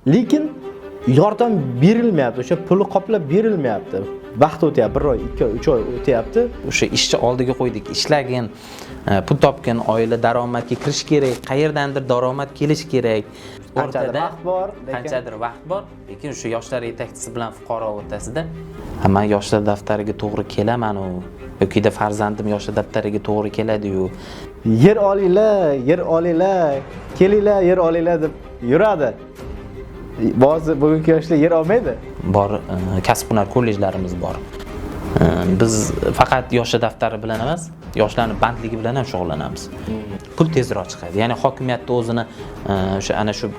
Lekin yordam berilmayapti, o'sha puli qoplab berilmayapti. Vaqt o'tyapti, 1 oy, 2 oy, 3 oy o'tyapti. O'sha ishni oldiga qo'ydik, ishlagin, pul topgin, oila daromadga kirish kerak, qayerdandir daromad kelishi kerak. Qanchadir O'rtada vaqt bor, lekin qanchadir vaqt bor, lekin o'sha yoshlar yetakchisi bilan fuqaro o'rtasida man yoshlar daftariga to'g'ri kelaman u yokida farzandim yoshlar daftariga to'g'ri keladi-yu. Yer olinglar, yer olinglar, kelinglar, yer olinglar deb yuradi. Ba'zi bugungi yoshlar yer olmaydi. Bor, kasb hunar kollejlarimiz bor. Biz faqat yoshlar daftari bilan emas, yoshlarning bandligi bilan ham shug'ullanamiz. Pul tezroq chiqadi. Ya'ni hokimiyatda o'zini o'sha ana shu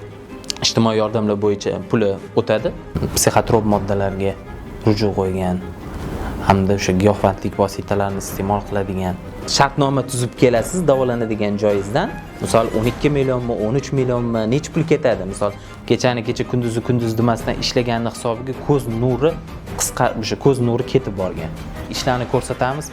ijtimoiy yordamlar bo'yicha puli o'tadi. Psixotrop moddalarga ruju qo'ygan hamda o'sha giyohvandlik vositalarini iste'mol qiladigan shartnoma tuzib kelasiz davolanadigan joyingizdan. Misol 12 millionmi, 13 millionmi, necha pul ketadi? Misol kechani kecha, kunduzi kunduz demasdan ishlaganni hisobiga ko'z nuri qisqa, o'sha ko'z nuri ketib borgan. Ishlarni ko'rsatamiz.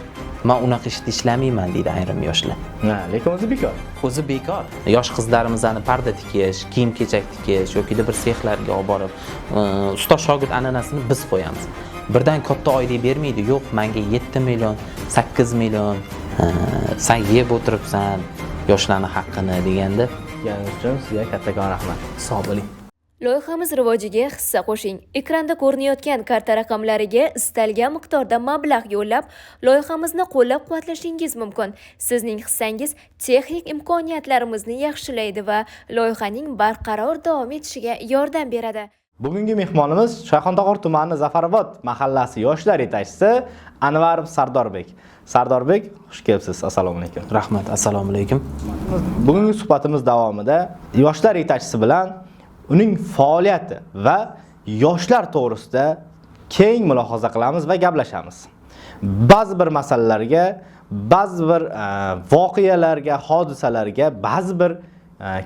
Men unaqa ishda ishlamayman deydi ayrim yoshlar. Ha, lekin o'zi bekor. O'zi bekor. Yosh qizlarimizni parda tikish, kiyim-kechak tikish yoki bir sexlarga olib borib, ustoz shogird an'anasini biz qo'yamiz. Birdan katta oylik bermaydi. Yo'q, menga 7 million, 8 million, sen yeb o'tiribsan yoshlarning haqqini deganda. Kelganingiz uchun sizga kattakon rahmat. Sog' bo'ling. Loyihamiz rivojiga hissa qo'shing. Ekranda ko'rinayotgan karta raqamlariga istalgan miqdorda mablag' yo'llab, loyihamizni qo'llab-quvvatlashingiz mumkin. Sizning hissangiz texnik imkoniyatlarimizni yaxshilaydi va loyihaning barqaror davom etishiga yordam beradi. Bugungi mehmonimiz Shayxontohur tumani Zafarobod mahallasi yoshlar yetakchisi Anvarov Sardorbek. Sardorbek, xush kelibsiz. Assalomu alaykum. Rahmat, assalomu alaykum. Bugungi suhbatimiz davomida yoshlar yetakchisi bilan uning faoliyati va yoshlar to'g'risida keng mulohaza qilamiz va gaplashamiz. Ba'zi bir masalalarga, ba'zi bir voqealarga, hodisalarga, ba'zi bir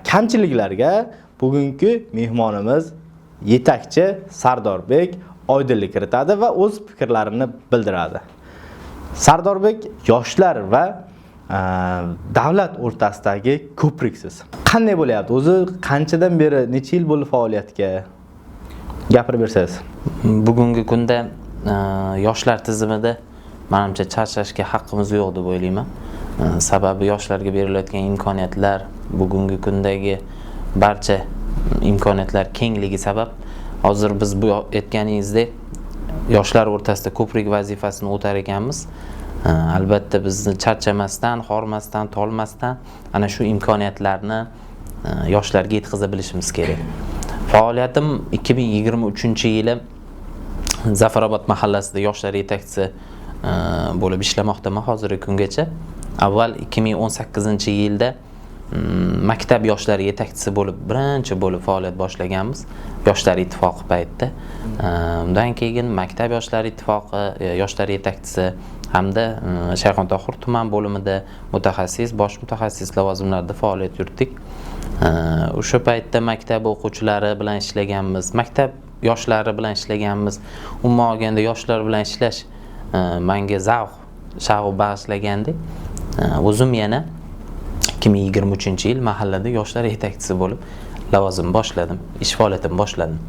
kamchiliklarga bugungi mehmonimiz yetakchi Sardorbek oydinlik kiritadi va o'z fikrlarini bildiradi. Sardorbek, yoshlar va davlat o'rtasidagi ko'priksiz. Qanday bo'lyapti? O'zi qanchadan beri, necha yil bo'ldi faoliyatga? Gapirib bersangiz. Bugungi kunda yoshlar tizimida menimcha charchashga haqqimiz yo'q deb o'ylayman. Sababi yoshlarga berilayotgan imkoniyatlar, bugungi kundagi barcha imkoniyatlar kengligi sabab hozir biz bu aytganingizdek yoshlar o'rtasida ko'prik vazifasini o'tar ekanmiz. Albatta bizni charchamasdan, hormasdan, tolmasdan ana shu imkoniyatlarni yoshlarga yetkaza bilishimiz kerak. Faoliyatim 2023-yili Zafarobod mahallasida yoshlar yetakchisi bo'lib ishlamoqdaman hozirgi kungacha. Avval 2018-yilda maktab yoshlari yetakchisi bo'lib birinchi bo'lib faoliyat boshlaganmiz Yoshlar ittifoqi paytida. Undan keyin maktab yoshlari ittifoqi yoshlar yetakchisi hamda Shayxontohur tuman bo'limida mutaxassis, bosh mutaxassis lavozimlarida faoliyat yuritdik. O'sha paytda maktab o'quvchilari bilan ishlaganmiz, maktab yoshlari bilan ishlaganmiz. Umuman olganda yoshlar bilan ishlash menga zavq, shavq bag'ishlagandek. O'zim yana 2023-yil mahallada yoshlar yetakchisi bo'lib lavozim boshladim, ish faoliyatimni boshladim.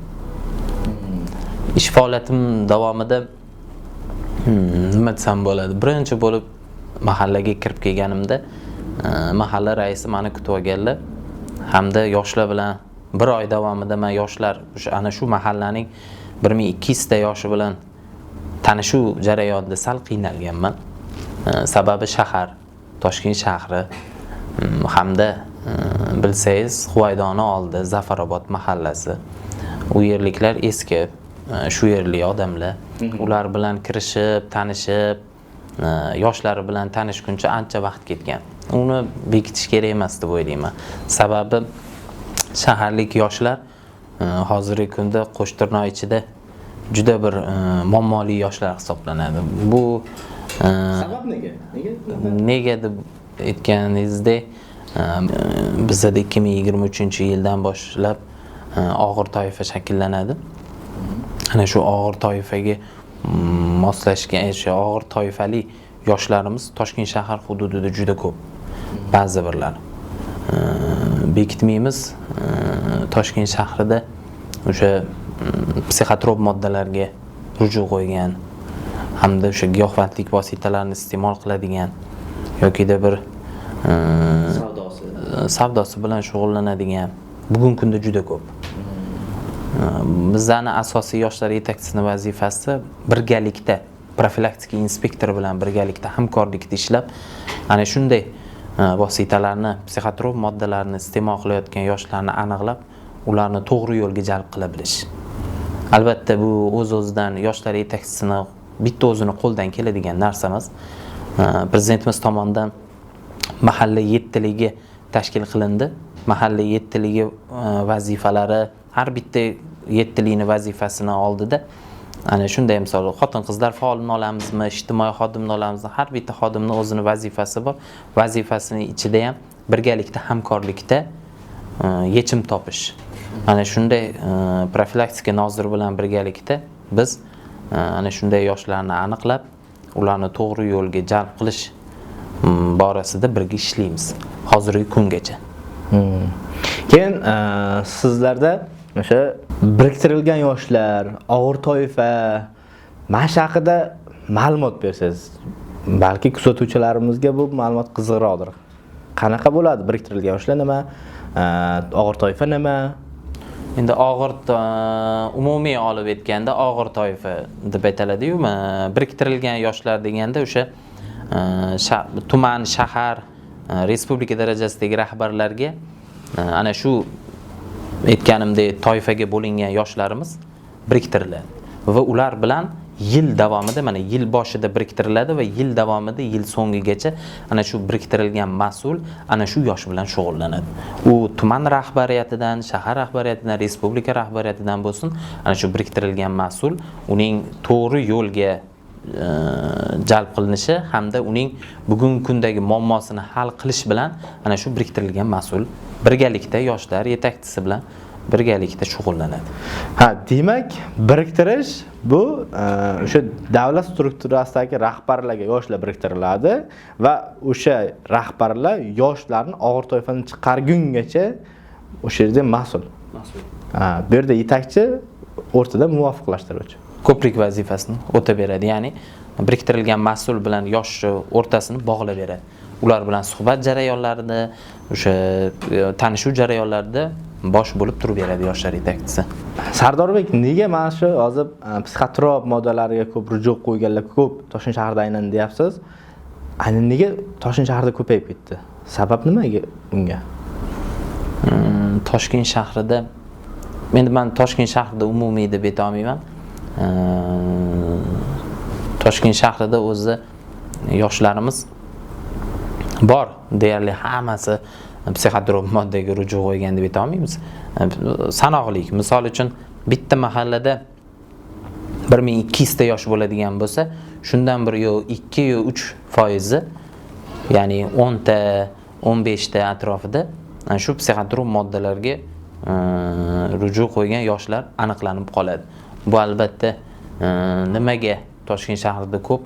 Ish faoliyatim davomida nima desam bo'ladi? Birinchi bo'lib mahallaga kirib kelganimda mahalla raisi meni kutib olganlar hamda yoshlar bilan bir oy davomida men yoshlar o'sha ana shu mahallaning 1200 ta yoshi bilan tanishuv jarayonida sal qiynalganman. Sababi shahar, Toshkent shahri hamda bilsangiz Huvaydoni oldi Zafarobod mahallasi. U yerliklar eski, shu yerli odamlar. Ular bilan kirishib, tanishib, yoshlari bilan tanishguncha ancha vaqt ketgan. Uni bekitish kerak emas deb o'ylayman. Sababi shaharlik yoshlar hozirgi kunda qo'shtirnoq ichida juda bir muammoli yoshlar hisoblanadi. Bu sabab nega? Nega? Nega deb aytganingizdek, bizada 2023-yildan boshlab og'ir toifa shakllanadi. Ana shu og'ir toifaga moslashgan, o'sha og'ir toifali yoshlarimiz Toshkent shahar hududida juda ko'p. Ba'zi birlari. Bekitmaymiz, Toshkent shahrida o'sha psixotrop moddalarga ruju qo'ygan hamda o'sha giyohvandlik vositalarini iste'mol qiladigan yokida bir savdosi bilan shug'ullanadigan bugungi kunda juda ko'p. Bizlarni asosiy yoshlar yetakchisini vazifasi birgalikda profilaktika inspektori bilan birgalikda hamkorlikda ishlab, ana shunday vositalarni, psixotrop moddalarni iste'mol qilayotgan yoshlarni aniqlab, ularni to'g'ri yo'lga jalb qila bilish. Albatta bu o'z-o'zidan yoshlar yetakchisini bitta o'zini qo'ldan keladigan narsa emas. Prezidentimiz tomonidan mahalla yettiligi tashkil qilindi. Mahalla yettiligi vazifalari, har bitta yettilikni vazifasini oldida ana shunday misol xotin-qizlar faolini olamizmi, ijtimoiy xodimni olamizmi, har bitta xodimning o'zini vazifasi bor. Vazifasini ichida ham birgalikda hamkorlikda yechim topish. Ana shunday profilaktika noziri bilan birgalikda biz ana shunday yoshlarni aniqlab, ularni to'g'ri yo'lga jalb qilish borasida birga ishlaymiz hozirgi kungacha. Keyin sizlarda o'sha biriktirilgan yoshlar, og'ir toifa, mana shu haqida ma'lumot bersangiz, balki kuzatuvchilarimizga bu ma'lumot qiziqroqdir. Qanaqa bo'ladi biriktirilgan yoshlar nima, og'ir toifa nima? Endi og'ir umumiy olib aytganda og'ir toifa deb aytiladi-yu, biriktirilgan yoshlar deganda o'sha tuman, shahar, respublika darajasidagi rahbarlarga ana shu aytganimdek toifaga bo'lingan yoshlarimiz biriktiriladi va ular bilan yil davomida, mana yil boshida biriktiriladi va yil davomida yil so'ngigacha ana shu biriktirilgan mas'ul ana shu yosh bilan shug'ullanadi. U tuman rahbariyatidan, shahar rahbariyatidan, respublika rahbariyatidan bo'lsin, ana shu biriktirilgan mas'ul uning to'g'ri yo'lga jalb qilinishi hamda uning bugungi kundagi muammosini hal qilish bilan ana shu biriktirilgan mas'ul birgalikda yoshlar yetakchisi bilan birgalikda shug'ullanadi. Ha, demak, biriktirish bu o'sha davlat strukturasidagi rahbarlarga yoshlar biriktiriladi va o'sha rahbarlar yoshlarni og'ir toifani chiqargungacha o'sha yerda mas'ul. Mas'ul. Ha, bu yerda yetakchi o'rtada muvofiqlashtiruvchi. Ko'prik vazifasini o'tab beradi, ya'ni biriktirilgan mas'ul bilan yosh o'rtasini bog'lab beradi. Ular bilan suhbat jarayonlarida, o'sha tanishuv jarayonlarida bosh bo'lib turib beradi yoshlar yetakchisi. Sardorbek, nega mana shu hozir psixotrop moddalarga ko'p ruju qo'yganlar ko'p Toshkent shahrida aynan deyapsiz? Aynan nega Toshkent shahrida ko'payib ketdi? Sabab nimaga unga? Toshkent shahrida, endi men Toshkent shahrida umumiy deb ayta olmayman. Toshkent shahrida o'zi yoshlarimiz bor, deyarli hammasi psixotrop moddaga ruju qo'ygan deb ayta olmaymiz. Sanoqli, misol uchun bitta mahallada 1200 ta yosh bo'ladigan bo'lsa, shundan bir yo 2 yo 3%, ya'ni 10 ta, 15 ta atrofida ana shu psixotrop moddalarga ruju qo'ygan yoshlar aniqlanib qoladi. Bu albatta nimaga Toshkent shahrida ko'p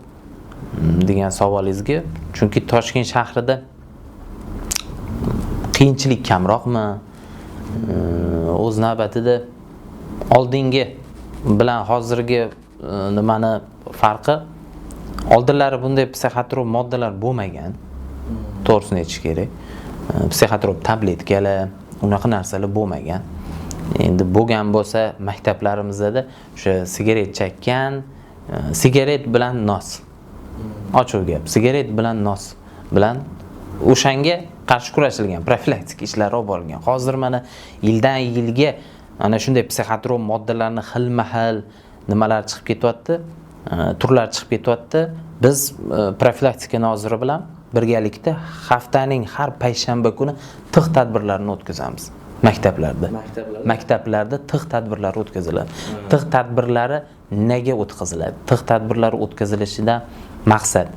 degan savolingizga, chunki Toshkent shahrida qiyinchilik kamroqmi? O'z navbatida oldingi bilan hozirgi nimani farqi, oldinlari bunday psixotrop moddalar bo'lmagan, to'g'risini aytish kerak. Psixotrop tabletkalar, unaqa narsalar bo'lmagan. Endi bo'lgan bo'lsa maktablarimizda o'sha sigaret chekkan, sigaret bilan nos. Ochiq gap, sigaret bilan nos bilan o'shanga qarshi kurashilgan, profilaktik ishlar olib borilgan. Hozir mana yildan yilga ana shunday psixotrop moddalarni xilma-xil nimalar chiqib ketyapti, turlar chiqib ketyapti. Biz profilaktika noziri bilan birgalikda haftaning har payshanba kuni tig' tadbirlarini o'tkazamiz maktablarda. Maktablarda tig' tadbirlari o'tkaziladi. Tig' tadbirlari nega o'tkaziladi? Tig' tadbirlari o'tkazilishidan maqsad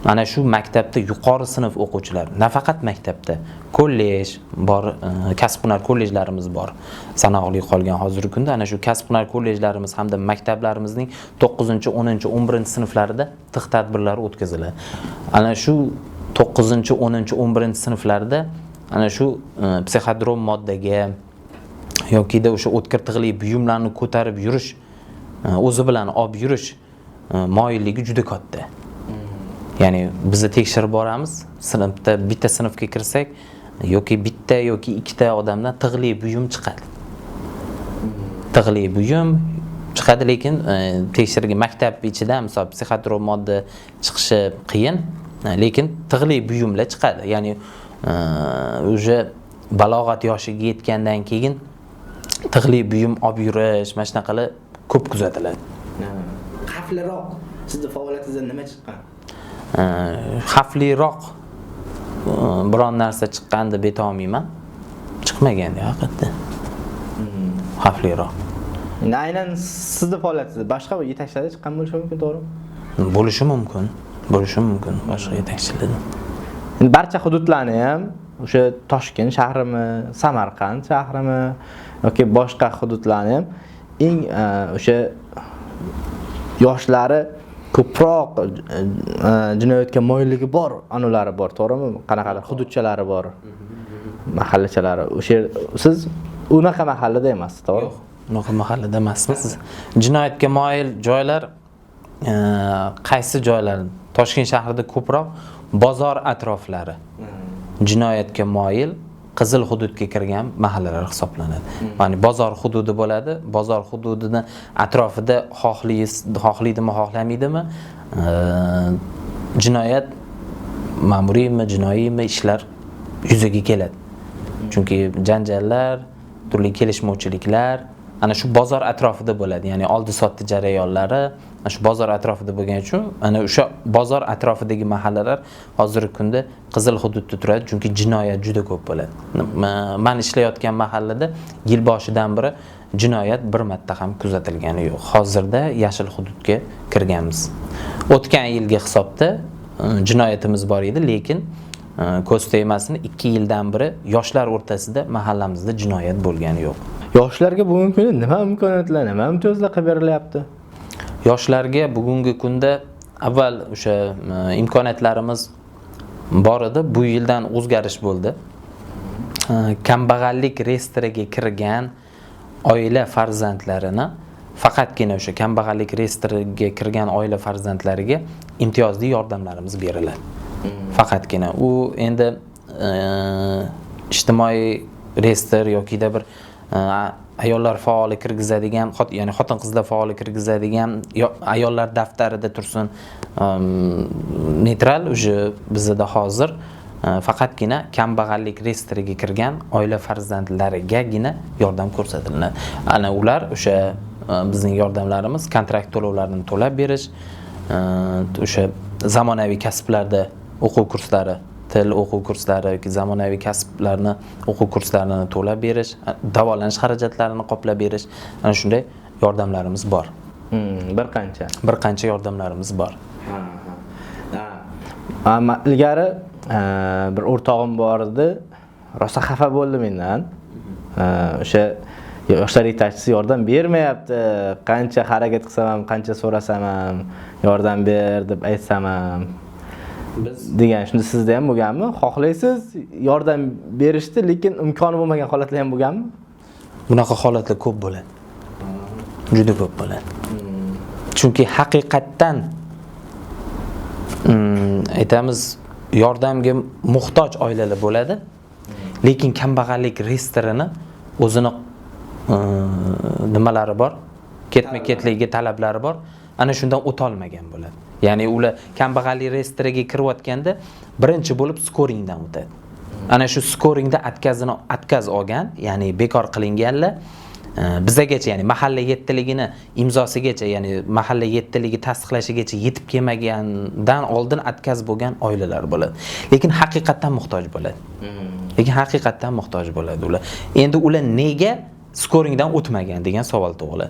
mana shu maktabda yuqori sinf o'quvchilari, nafaqat maktabda, kollej bor, kasb-hunar kollejlarimiz bor, sanoqli qolgan hozirgi kunda ana shu kasb-hunar kollejlarimiz hamda maktablarimizning 9-, 10-, 11 sinflarida tig' tadbirlari o'tkaziladi. Ana shu 9-, 10-, 11 sinflarda ana shu psixodrom moddaga yokida o'sha o'tkir tig'li buyumlarni ko'tarib yurish, o'zi bilan olib yurish moyilligi juda katta. Ya'ni bizni tekshirib boramiz, sinfda bitta sinfga kirsak, yoki bitta yoki ikkita odamdan tig'li buyum chiqadi. Tig'li buyum chiqadi, lekin tekshirgan maktab ichida misol psixotrop modda chiqishi qiyin, lekin tig'li buyumlar chiqadi. Ya'ni уже balog'at yoshiga yetgandan keyin tig'li buyum olib yurish, mana shunaqalar ko'p kuzatiladi. Xavfliroq sizni faoliyatingizda nima chiqqan? Xavfliroq biron narsa chiqqan deb ayta olmayman. Chiqmagan haqiqatda. Xavfliroq. Endi aynan sizni faoliyatingizda boshqa yetakchilarda chiqqan bo'lishi mumkin, to'g'rimi? Bo'lishi mumkin. Bo'lishi mumkin boshqa yetakchilarda. Endi barcha hududlarni ham o'sha Toshkent shahrimi, Samarqand shahrimi yoki boshqa hududlarni ham eng o'sha yoshlari ko'proq jinoyatga moyilligi bor anulari bor, to'g'rimi? Qanaqadir hududchalari bor, mahallachalari. O'sha siz unaqa mahallada emassiz, to'g'rimi? Yo'q, unaqa mahallada emasmiz. Jinoyatga moyil joylar qaysi joylar? Toshkent shahrida ko'proq bozor atroflari jinoyatga moyil qizil hududga kirgan mahallalar hisoblanadi. Ya'ni bozor hududi bo'ladi, bozor hududini atrofida xohlaydimi, xohlamaydimi, jinoyat ma'muriymi, jinoiymi ishlar yuzaga keladi. Chunki janjallar, turli kelishmovchiliklar ana shu bozor atrofida bo'ladi. Ya'ni oldi-sotdi jarayonlari ana shu bozor atrofida bo'lgani uchun ana o'sha bozor atrofidagi mahallalar hozirgi kunda qizil hududda turadi, chunki jinoyat juda ko'p bo'ladi. Men ishlayotgan mahallada yil boshidan beri jinoyat bir marta ham kuzatilgani yo'q. Hozirda yashil hududga kirganmiz. O'tgan yilgi hisobda jinoyatimiz bor edi, lekin ko'z tegmasin 2 yildan beri yoshlar o'rtasida mahallamizda jinoyat bo'lgani yo'q. Yoshlarga bugungi kunda nima imkoniyatlar, nima imtiyozlar qilib berilyapti? Yoshlarga bugungi kunda avval o'sha imkoniyatlarimiz bor edi, bu yildan o'zgarish bo'ldi. Kambag'allik reyestriga kirgan oila farzandlarini faqatgina o'sha kambag'allik reyestriga kirgan oila farzandlariga imtiyozli yordamlarimiz beriladi. Faqatgina u endi ijtimoiy reyestr yokida bir ayollar faoli kirgizadigan, ya'ni xotin-qizlar faoli kirgizadigan ayollar daftarida tursin, neytral уже bizda hozir faqatgina kambag'allik reyestriga kirgan oila farzandlarigagina yordam ko'rsatiladi. Ana ular o'sha bizning yordamlarimiz kontrakt to'lovlarini to'lab berish, o'sha zamonaviy kasblarda o'quv kurslari, til o'quv kurslari yoki zamonaviy kasblarni o'quv kurslarini to'lab berish, davolanish xarajatlarini qoplab berish, ana shunday yordamlarimiz bor. Bir qancha. Bir qancha yordamlarimiz bor. Amma ilgari bir o'rtog'im bor edi, rosa xafa bo'ldi mendan. O'sha yoshlar yetakchisi yordam bermayapti, qancha harakat qilsam ham, qancha so'rasam ham, yordam ber deb aytsam ham. Biz degan. Shunda sizda ham bo'lganmi? Xohlaysiz yordam berishdi, lekin imkoni bo'lmagan holatlar ham bo'lganmi? Bunaqa holatlar ko'p bo'ladi. Juda ko'p bo'ladi. Chunki haqiqatdan aytamiz, yordamga muhtoj oilalar bo'ladi, lekin kambag'allik reyestrini o'zini nimalari bor, ketma-ketligi talablari bor, ana shundan o'ta olmagan bo'ladi. Ya'ni ular kambag'allik reyestriga kirayotganda birinchi bo'lib skoringdan o'tadi. Ana shu skoringda atkaz olgan, ya'ni bekor qilinganlar bizagacha, ya'ni mahalla yettiligini imzosigacha, ya'ni mahalla yettiligi tasdiqlashigacha yetib kelmagandan oldin atkaz bo'lgan oilalar bo'ladi. Lekin haqiqatdan muhtoj bo'ladi. Lekin haqiqatdan muhtoj bo'ladi ular. Endi ular nega skoringdan o'tmagan degan savol tug'iladi.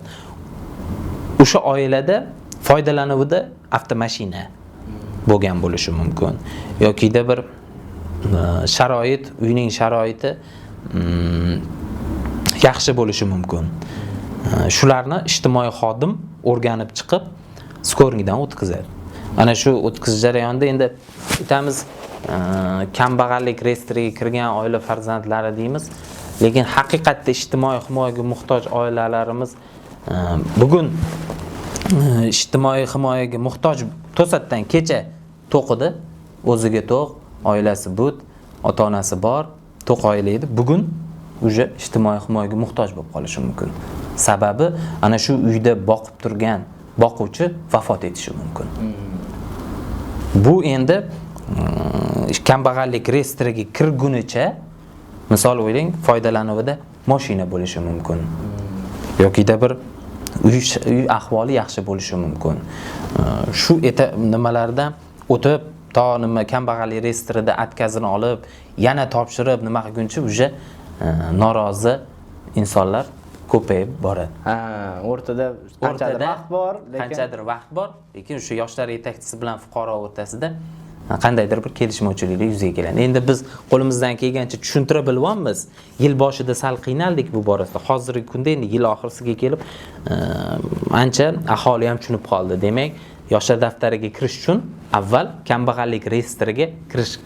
O'sha oilada foydalanuvida avtomashina bo'lgan bo'lishi mumkin yokida bir sharoit, uyning sharoiti yaxshi bo'lishi mumkin. Shularni ijtimoiy xodim o'rganib chiqib skoringdan o'tkazadi. Ana shu o'tkazish jarayonida endi aytamiz, kambag'allik reyestriga kirgan oila farzandlari deymiz. Lekin haqiqatda ijtimoiy himoyaga muhtoj oilalarimiz bugun ijtimoiy himoyaga muhtoj to'satdan kecha to'qidi, o'ziga to'q, oilasi but, ota-onasi bor, to'q oila edi. Bugun уже ijtimoiy himoyaga muhtoj bo'lib qolishi mumkin. Sababi ana shu uyda boqib turgan boquvchi vafot etishi mumkin. Bu endi kambag'allik reyestriga kirgunicha, misol o'ylang, foydalanuvida mashina bo'lishi mumkin. Yokida bir uy ahvoli yaxshi bo'lishi mumkin. Shu nimalardan o'tib to nima kambag'allik reyestrida atkazini olib, yana topshirib nima qilguncha уже norozi insonlar ko'payib boradi. Ha, o'rtada qanchadir vaqt bor, lekin qanchadir vaqt bor, lekin o'sha yoshlar yetakchisi bilan fuqaro o'rtasida qandaydir bir kelishmovchiliklar yuzaga keladi. Endi biz qo'limizdan kelgancha tushuntira bilyapmiz. Yil boshida sal qiynaldik bu borasida. Hozirgi kunda endi yil oxirisiga kelib ancha aholi ham tushunib qoldi. Demak, yoshlar daftariga kirish uchun avval kambag'allik reyestriga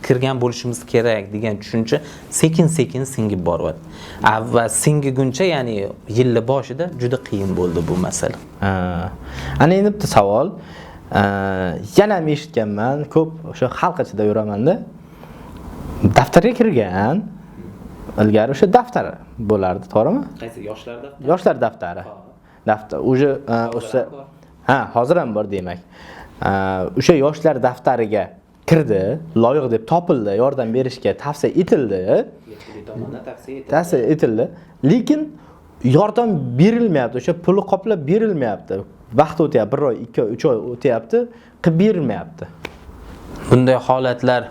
kirgan bo'lishimiz kerak degan tushuncha sekin-sekin singib boryapti. Avval singiguncha, ya'ni yilni boshida juda qiyin bo'ldi bu masala. Ha. Ana endi bitta savol. Yana ham eshitganman, ko'p o'sha xalq ichida yuramanda. Daftarga kirgan, ilgari o'sha daftar bo'lardi, to'g'rimi? Qaysi yoshlar daftari? Yoshlar daftari. Daftar уже o'sha ha, hozir ham bor demak. O'sha yoshlar daftariga kirdi, loyiq deb topildi, yordam berishga tavsiya etildi. Tavsiya etildi. Lekin yordam berilmayapti, o'sha puli qoplab berilmayapti. Vaqt o'tyapti, 1 oy, 2 oy, 3 oy o'tyapti, qilib berilmayapti. Bunday holatlar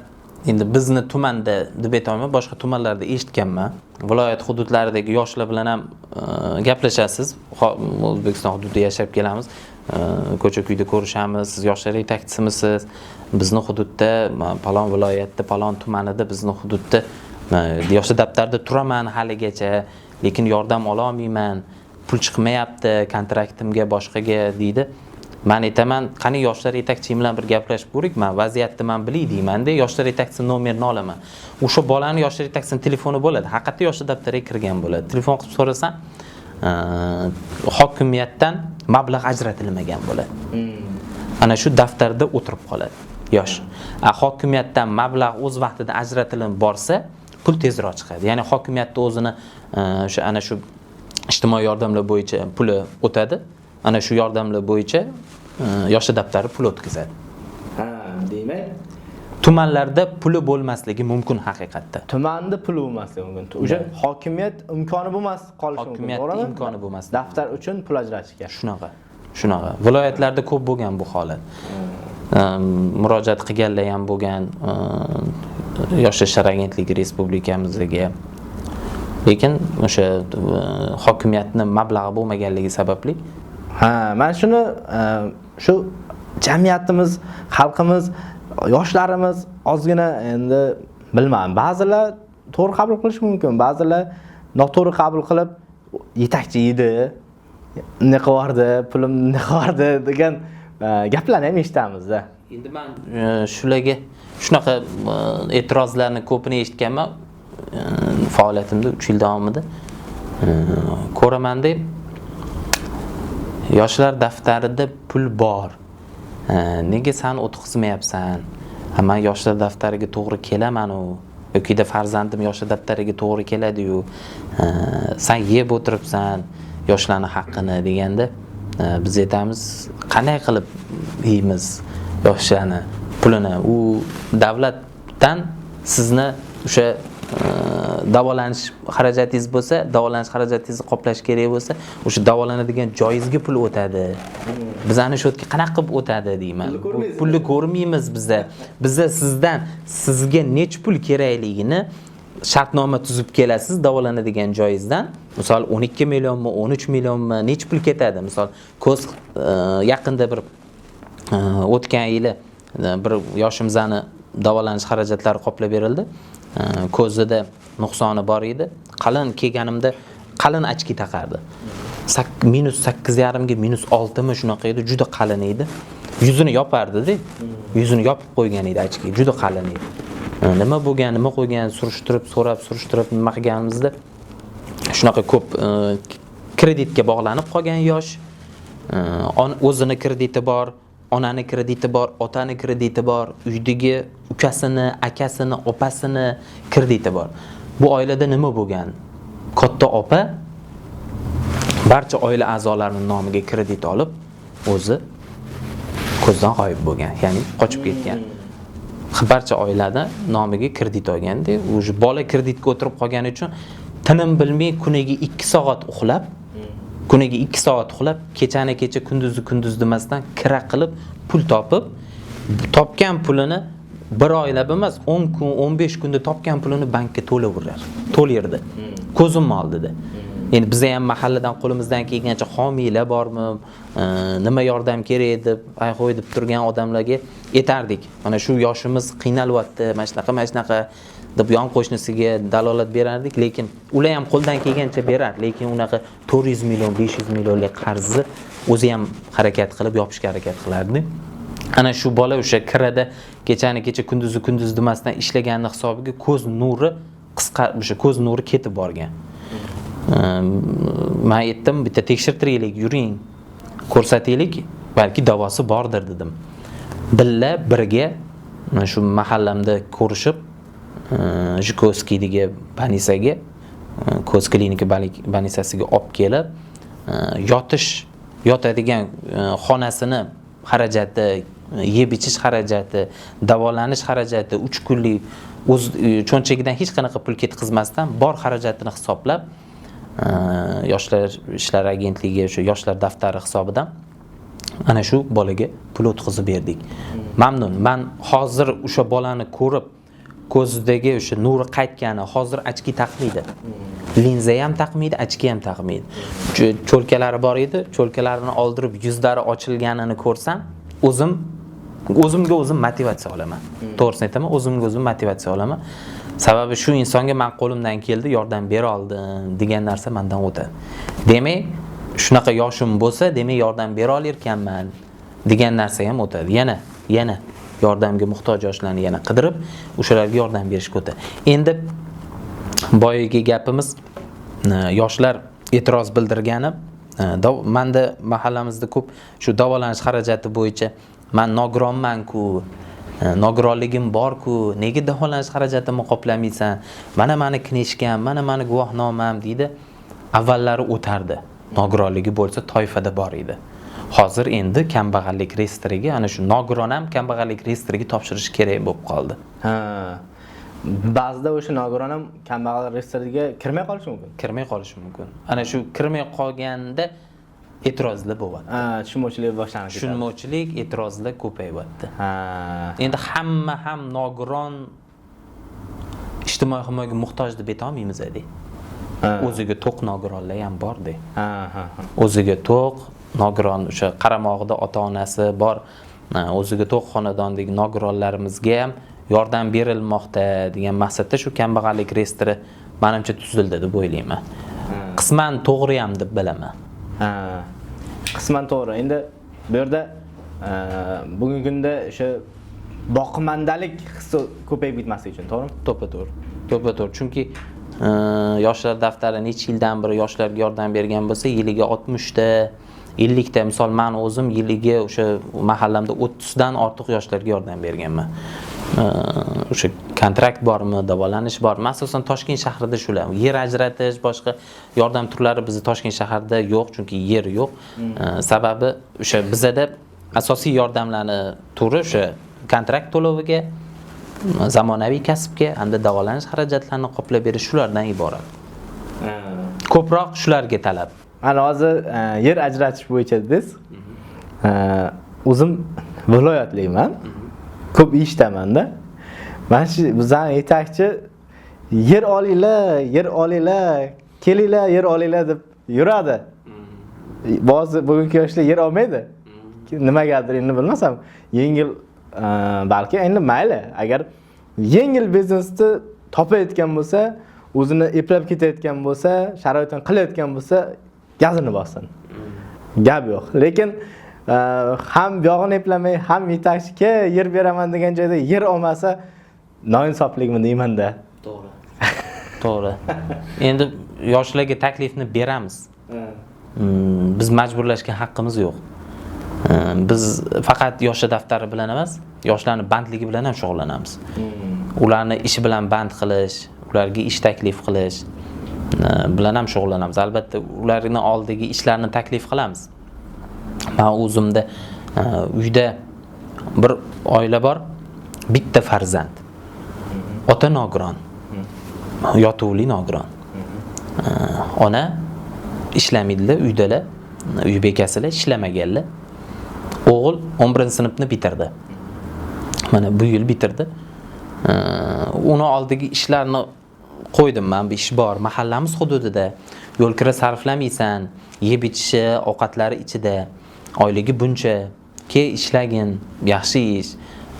endi bizni tumanda deb aytolmayman, boshqa tumanlarda eshitganman. Viloyat hududlaridagi yoshlar bilan ham gaplashasiz. O'zbekiston hududida yashab kelamiz. Ko'cha-ko'yda ko'rishamiz. Siz yoshlar yetakchisimisiz? Bizni hududda, palon viloyatda, palon tumanida bizni hududda yoshlar daftarida turaman haligacha, lekin yordam ola olmayman. Pul chiqmayapti kontraktimga, boshqaga deydi. Men aytaman, qani yoshlar yetakchim bilan bir gaplashib ko'ring, men vaziyatni men bilay deyman-da, yoshlar yetakchisi nomerini olaman. O'sha bolani yoshlar yetakchisining telefoni bo'ladi. Haqiqatda yoshlar daftariga kirgan bo'ladi. Telefon qilib so'rasam, hokimiyatdan mablag' ajratilmagan bo'ladi. Ana shu daftarda o'tirib qoladi yosh. Hokimiyatdan mablag' o'z vaqtida ajratilib borsa, pul tezroq chiqadi. Ya'ni hokimiyatda o'zini o'sha ana shu ijtimoiy yordamlar bo'yicha puli o'tadi. Ana shu yordamlar bo'yicha yoshlar daftari pul o'tkazadi. Ha, demak, tumanlarda puli bo'lmasligi mumkin haqiqatda. Tumanda puli bo'lmasligi mumkin. O'sha hokimiyat imkoni bo'lmas qolishi mumkin, Hokimiyatning to'g'rimi? imkoni bo'lmas. Daftar uchun pul ajratishga. Shunaqa. Shunaqa. Viloyatlarda ko'p bo'lgan bu holat. Murojaat qilganlar ham bo'lgan, Yoshlar ishlar agentligi respublikamizga. Lekin o'sha hokimiyatning mablag'i bo'lmaganligi sababli. Ha, men shuni shu jamiyatimiz, xalqimiz, yoshlarimiz ozgina endi bilmadim, ba'zilar to'g'ri qabul qilishi mumkin, ba'zilar noto'g'ri qabul qilib yetakchi edi, ne qilardi, pulim ne qilardi degan gaplarni ham eshitamizda. Endi men shularga shunaqa e'tirozlarni ko'pini eshitganman faoliyatimda 3 yil davomida. Ko'raman deb yoshlar daftarida pul bor. Nega san o'tkazmayapsan? Ha, men yoshlar daftariga to'g'ri kelaman-u, yoki farzandim yoshlar daftariga to'g'ri keladi-yu. San yeb o'tiribsan yoshlarning haqqini deganda, biz aytamiz, qanday qilib yeymiz yoshlarni pulini? U davlatdan sizni o'sha davolanish xarajatingiz bo'lsa, davolanish xarajatingizni qoplash kerak bo'lsa, o'sha davolanadigan joyingizga pul o'tadi. Bizani shu yerga qanaqa qilib o'tadi deyman. Pulni ko'rmaymiz biza. Biza sizdan sizga nech pul kerakligini shartnoma tuzib kelasiz davolanadigan joyingizdan. Misol 12 millionmi, 13 millionmi, nech pul ketadi? Misol ko'z yaqinda bir o'tgan yili bir yoshimizni davolanish xarajatlari qoplab berildi. Ko'zida nuqsoni bor edi. Qalin kelganimda qalin ochki taqardi. Minus sakkiz yarimga minus oltimi shunaqa edi, juda qalin edi. Yuzini yopardi-da. Yuzini yopib qo'ygan edi ochki, juda qalin edi. Nima bo'lgan, nima qo'ygan surishtirib, so'rab, surishtirib nima qilganimizda Shunaqa ko'p kreditga bog'lanib qolgan yosh, o'zini krediti bor, onani krediti bor, otani krediti bor, uydagi ukasini, akasini, opasini krediti bor. Bu oilada nima bo'lgan? Katta opa barcha oila a'zolarining nomiga kredit olib, o'zi ko'zdan g'oyib bo'lgan, ya'ni qochib ketgan. Barcha oilada nomiga kredit olganda, o'sha bola kreditga o'tirib qolgani uchun tinim bilmay kuniga 2 soat uxlab, kuniga 2 soat uxlab, kechani kecha, kunduzni kunduz demasdan kira qilib pul topib, topgan pulini bir oylab emas, 10 kun, 15 kunda topgan pulini bankka to'layverdi. Ko'zim oldida. Endi biza ham mahalladan qo'limizdan kelgancha homiylar bormi, nima yordam kerak deb, ay-hoy deb turgan odamlarga aytardik. Mana shu yoshimiz qiynalyapti, mana shunaqa, mana shunaqa deb yon qo'shnisiga dalolat berardik, lekin ular ham qo'ldan kelgancha berar, lekin unaqa 400 million, 500 millionlik qarzni o'zi ham harakat qilib yopishga harakat qilardi. Ana shu bola o'sha kirada kechani kecha, kunduzni kunduz demasdan ishlaganini hisobiga ko'z nuri qisqa, o'sha ko'z nuri ketib borgan. Men aytdim, bitta tekshirtiraylik, yuring, ko'rsataylik, balki davosi bordir dedim. Billa birga mana shu mahallamda ko'rishib, Жуковскийдagi больница ga, ko'z klinika больница siga olib kelib, yotadigan xonasini xarajati, yeb ichish xarajati, davolanish xarajati, 3 kunlik o'z cho'ntagidan hech qanaqa pul ketkazmasdan bor xarajatini hisoblab, Yoshlar ishlari agentligi o'sha yoshlar daftari hisobidan ana shu bolaga pul o'tkazib berdik. Mamnun. Men hozir o'sha bolani ko'rib, ko'zidagi o'sha nuri qaytgani, hozir ochki taqmaydi. Linza ham taqmaydi, ochki ham taqmaydi. Cho'lkalari bor edi, cho'lkalarini oldirib yuzlari ochilganini ko'rsam, o'zimga o'zim motivatsiya olaman. To'g'risini aytaman, o'zimga o'zim motivatsiya olaman. Sababi shu insonga men qo'limdan keldi, yordam bera oldim degan narsa mendan o'tadi. Demak, shunaqa yoshim bo'lsa, demak yordam bera olarkanman degan narsa ham o'tadi. Yana yordamga muhtoj yoshlarni yana qidirib, o'shalarga yordam berishga o'tadi. Endi boyagi gapimiz, yoshlar e'tiroz bildirgani, menda mahallamizda ko'p shu davolanish xarajati bo'yicha men nogironman-ku, nogironligim bor-ku, nega davolanish xarajatimni qoplamaysan? Mana meni knishkam, mana meni guvohnomam deydi. Avvallari o'tardi. Nogironligi bo'lsa toifada bor edi. Hozir endi kambag'allik reyestriga, ana shu nogiron ham kambag'allik reyestriga topshirish kerak bo'lib qoldi. Ha. Ba'zida o'sha nogiron ham kambag'allik reyestriga kirmay qolishi mumkin. Kirmay qolishi mumkin. Ana shu kirmay qolganda e'tirozlar bo'lyapti. Ha, tushunmovchilik boshlanib ketadi. Tushunmovchilik, e'tirozlar ko'payyapti. Ha. Endi hamma ham nogiron ijtimoiy himoyaga muhtoj deb ayta olmaymiz edi. O'ziga to'q nogironlar ham bor-da. Ha, ha, ha. O'ziga to'q nogiron, o'sha qaramog'ida ota-onasi bor, o'ziga to'q xonadondagi nogironlarimizga ham yordam berilmoqda degan maqsadda shu kambag'allik reyestri menimcha tuzildi deb o'ylayman. Qisman to'g'ri ham deb bilaman. Ha. Qisman to'g'ri. Endi bu yerda bugungi kunda o'sha boqimandalik hissi ko'payib ketmasligi uchun, to'g'rimi? To'ppa-to'g'ri. To'ppa-to'g'ri. Chunki yoshlar daftari necha yildan beri yoshlarga yordam bergan bo'lsa, yiliga 60 ta, 50 ta, misol men o'zim yiliga o'sha mahallamda 30 dan ortiq yoshlarga yordam berganman. O'sha kontrakt bormi, davolanish bormi? Asosan Toshkent shahrida shular. Yer ajratish, boshqa yordam turlari bizda Toshkent shahrida yo'q, chunki yer yo'q. Sababi o'sha bizada asosiy yordamlarni turi o'sha kontrakt to'loviga, zamonaviy kasbga hamda davolanish xarajatlarini qoplab berish, shulardan iborat. Ko'proq shularga talab. Mana hozir yer ajratish bo'yicha dedingiz. O'zim viloyatlikman. Ko'p eshitaman-da. Mana shu bizning yetakchi yer olinglar, yer olinglar, kelinglar, yer olinglar deb yuradi. Ba'zi bugungi yoshlar yer olmaydi. Nimagadir endi bilmasam, yengil, balki endi mayli, agar yengil biznesni topayotgan bo'lsa, o'zini eplab ketayotgan bo'lsa, sharoitini qilayotgan bo'lsa, gazini bossin. Gap yo'q. Lekin ham buyog'ini eplamay, ham yetakchiga yer beraman degan joyda yer olmasa, noinsoflikmi deyman-da. To'g'ri. To'g'ri. Endi Yoshlarga taklifni beramiz. Biz majburlashga haqqimiz yo'q. Biz faqat yoshlar daftari bilan emas, yoshlarni bandligi bilan ham shug'ullanamiz. Ularni ishi bilan band qilish, ularga ish taklif qilish bilan ham shug'ullanamiz. Albatta, ularni oldiga ishlarni taklif qilamiz. Men o'zimda uyda bir oila bor, bitta farzand. Ota nogiron. Yotuvli nogiron. Ona ishlamaydilar, uydalar, uy bekasilar ishlamaganlar. O'g'il 11-sinfni bitirdi. Mana bu yil bitirdi. Uni oldiga ishlarni qo'ydim men, bu ish bor, mahallamiz hududida. Yo'l kira sarflamaysan, yeb ichishi, ovqatlari ichida, oyligi buncha, ke ishlagin, yaxshi ish.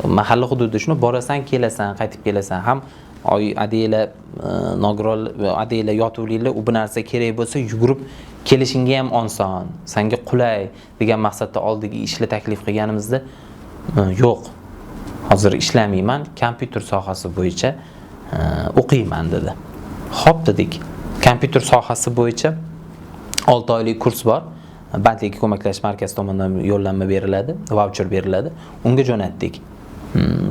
Mahalla hududida shuni borasan, kelasan, qaytib kelasan. Ham oy adiyla nogiron, adiyla yotuvlilar u bu narsa kerak bo'lsa yugurib kelishingga ham oson, senga qulay degan maqsadda oldiga ishni taklif qilganimizda yo'q. Hozir ishlamayman, kompyuter sohasi bo'yicha o'qiyman dedi. Xo'p dedik. Kompyuter sohasi bo'yicha 6 oylik kurs bor. Bandlikka ko'maklashish markazi tomonidan yo'llanma beriladi, voucher beriladi. Unga jo'natdik.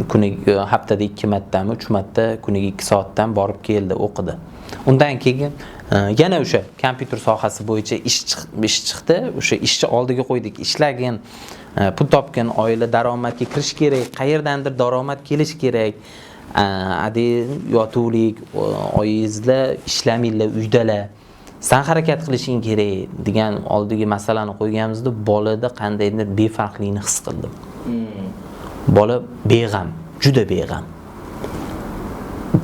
Kuniga haftada 2 martami, 3 marta kuniga 2 soatdan borib keldi, o'qidi. Undan keyin yana o'sha kompyuter sohasi bo'yicha ish chiqdi. O'sha ishni oldiga qo'ydik. Ishlagin, pul topgin, oila daromadga kirish kerak, qayerdandir daromad kelish kerak. Adi yotuvlik, oyingizlar ishlamaydilar, uydalar. Sen harakat qilishing kerak degan oldiga masalani qo'yganimizda bolada qandaydir befarqlikni his qildim. Bola beg'am, juda beg'am.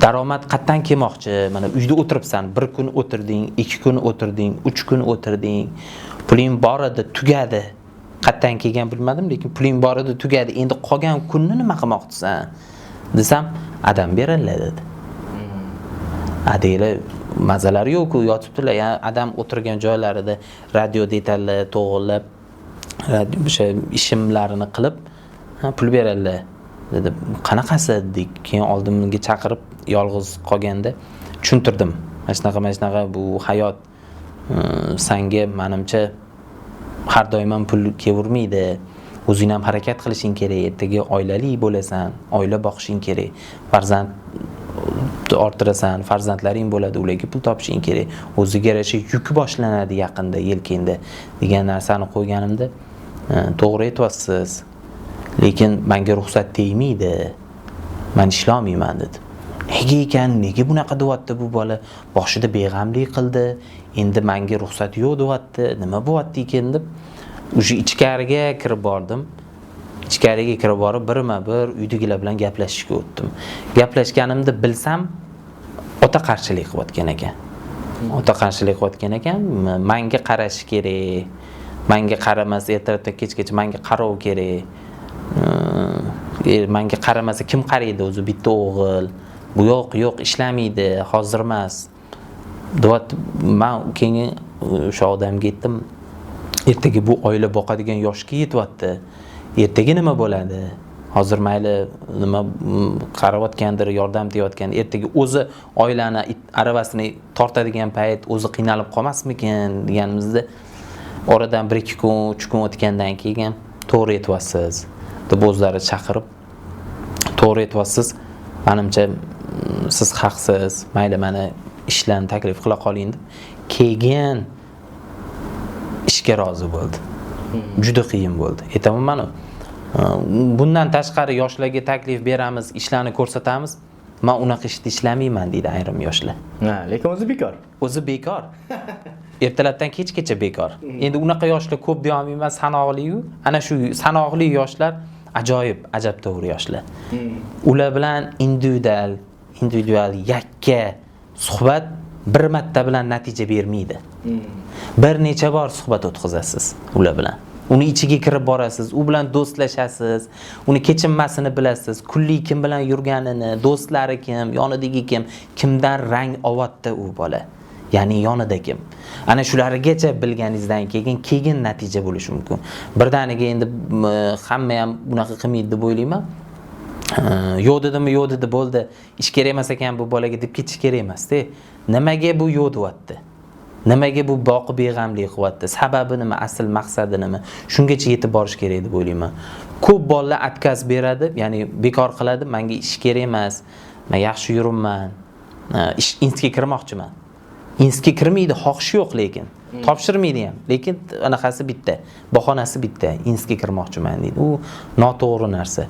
Daromad qatdan kelmoqchi, mana uyda o'tiribsan, bir kun o'tirding, 2 kun o'tirding, 3 kun o'tirding. Puling bor edi, tugadi. Qatdan kelgan bilmadim, lekin puling bor edi, tugadi. Endi qolgan kunni nima qilmoqchisan desam, adam beradilar dedi. Adiylar mazalari yo'q-ku, yotibdilar. Ya adam o'tirgan joylarida radio detallar to'g'rilab, o'sha ishimlarini qilib, pul beradilar dedi. Qanaqasi dedik. Keyin oldimga chaqirib yolg'iz qolganda tushuntirdim. Mana shunaqa, mana shunaqa bu hayot senga menimcha har doim ham pul kelavermaydi. O'zing ham harakat qilishing kerak, ertaga oilali bo'lasan, oila boqishing kerak, farzand orttirasan, farzandlaring bo'ladi, ularga pul topishing kerak. O'ziga yarasha yuk boshlanadi yaqinda, yelkangda degan narsani qo'yganimda, to'g'ri aytyapsiz. Lekin menga ruxsat tegmaydi. Men ishlamayman dedi. Nega ekan, nega bunaqa deyapti bu bola? Boshida beg'amlik qildi, endi menga ruxsat yo'q deyapti, nima bo'lyapti ekan deb o'sha ichkariga kirib bordim. Ichkariga kirib borib birma-bir uydagilar bilan gaplashishga o'tdim. Gaplashganimda bilsam, ota qarshilik qilayotgan ekan. Ota qarshilik qilayotgan ekan, menga qarashi kerak. Menga qaramasa ertalabdan kechgacha menga qarov kerak. Menga qaramasa kim qaraydi o'zi, bitta o'g'il. Bu yo'q, yo'q, ishlamaydi, hozir emas. Deyapti. Men keyin o'sha odamga aytdim, ertaga bu oila boqadigan yoshga yetyapti. Ertaga nima bo'ladi? Hozir mayli nima qarayotgandir, yordam deyotgan, ertaga o'zi oilani aravasini tortadigan payt o'zi qiynalib qolmasmikin deganimizda oradan 1-2 kun, 3 kun o'tgandan keyin to'g'ri aytyapsiz deb o'zlari chaqirib, to'g'ri aytyapsiz, menimcha siz haqsiz, mayli mana ishlarni taklif qila qoling deb keyin ishga rozi bo'ldi. Juda qiyin bo'ldi. Aytaman mana bundan tashqari yoshlarga taklif beramiz, ishlarni ko'rsatamiz. Men unaqa ishda ishlamayman deydi ayrim yoshlar. Ha, lekin o'zi bekor. O'zi bekor. Ertalabdan kechgacha bekor. Endi unaqa yoshlar ko'p deya olmayman, sanoqli-yu. Ana shu sanoqli yoshlar ajoyib, ajabtovur yoshlar. Ular bilan individual yakka suhbat bir marta bilan natija bermaydi. Bir necha bor suhbat o'tkazasiz ular bilan. Uni ichiga kirib borasiz, u bilan do'stlashasiz, uni kechinmasini bilasiz, kunlik kim bilan yurganini, do'stlari kim, yonidagi kim, kimdan rang ovatdi u bola. Ya'ni yonida kim. Ana shulargacha bilganingizdan keyin natija bo'lishi mumkin. Birdaniga endi hamma ham bunaqa qilmaydi deb o'ylayman. Yo'q dedimi, yo'q dedi, bo'ldi. Ish kerak emas ekan bu bolaga deb ketish kerak emas-da. Nimaga bu yo'q deyapti? Nimaga bu boqib beg'amlik qilyapti? Sababi nima? Asl maqsadi nima? Shungacha yetib borish kerak deb o'ylayman. Ko'p bolalar отказ beradi, ya'ni bekor qiladi, menga ish kerak emas, men yaxshi yuribman, ish institutga kirmoqchiman. Institutga kirmaydi, xohishi yo'q lekin. Topshirmaydi ham. Lekin anaqasi bitta, bahonasi bitta, institutga kirmoqchiman deydi. U noto'g'ri narsa.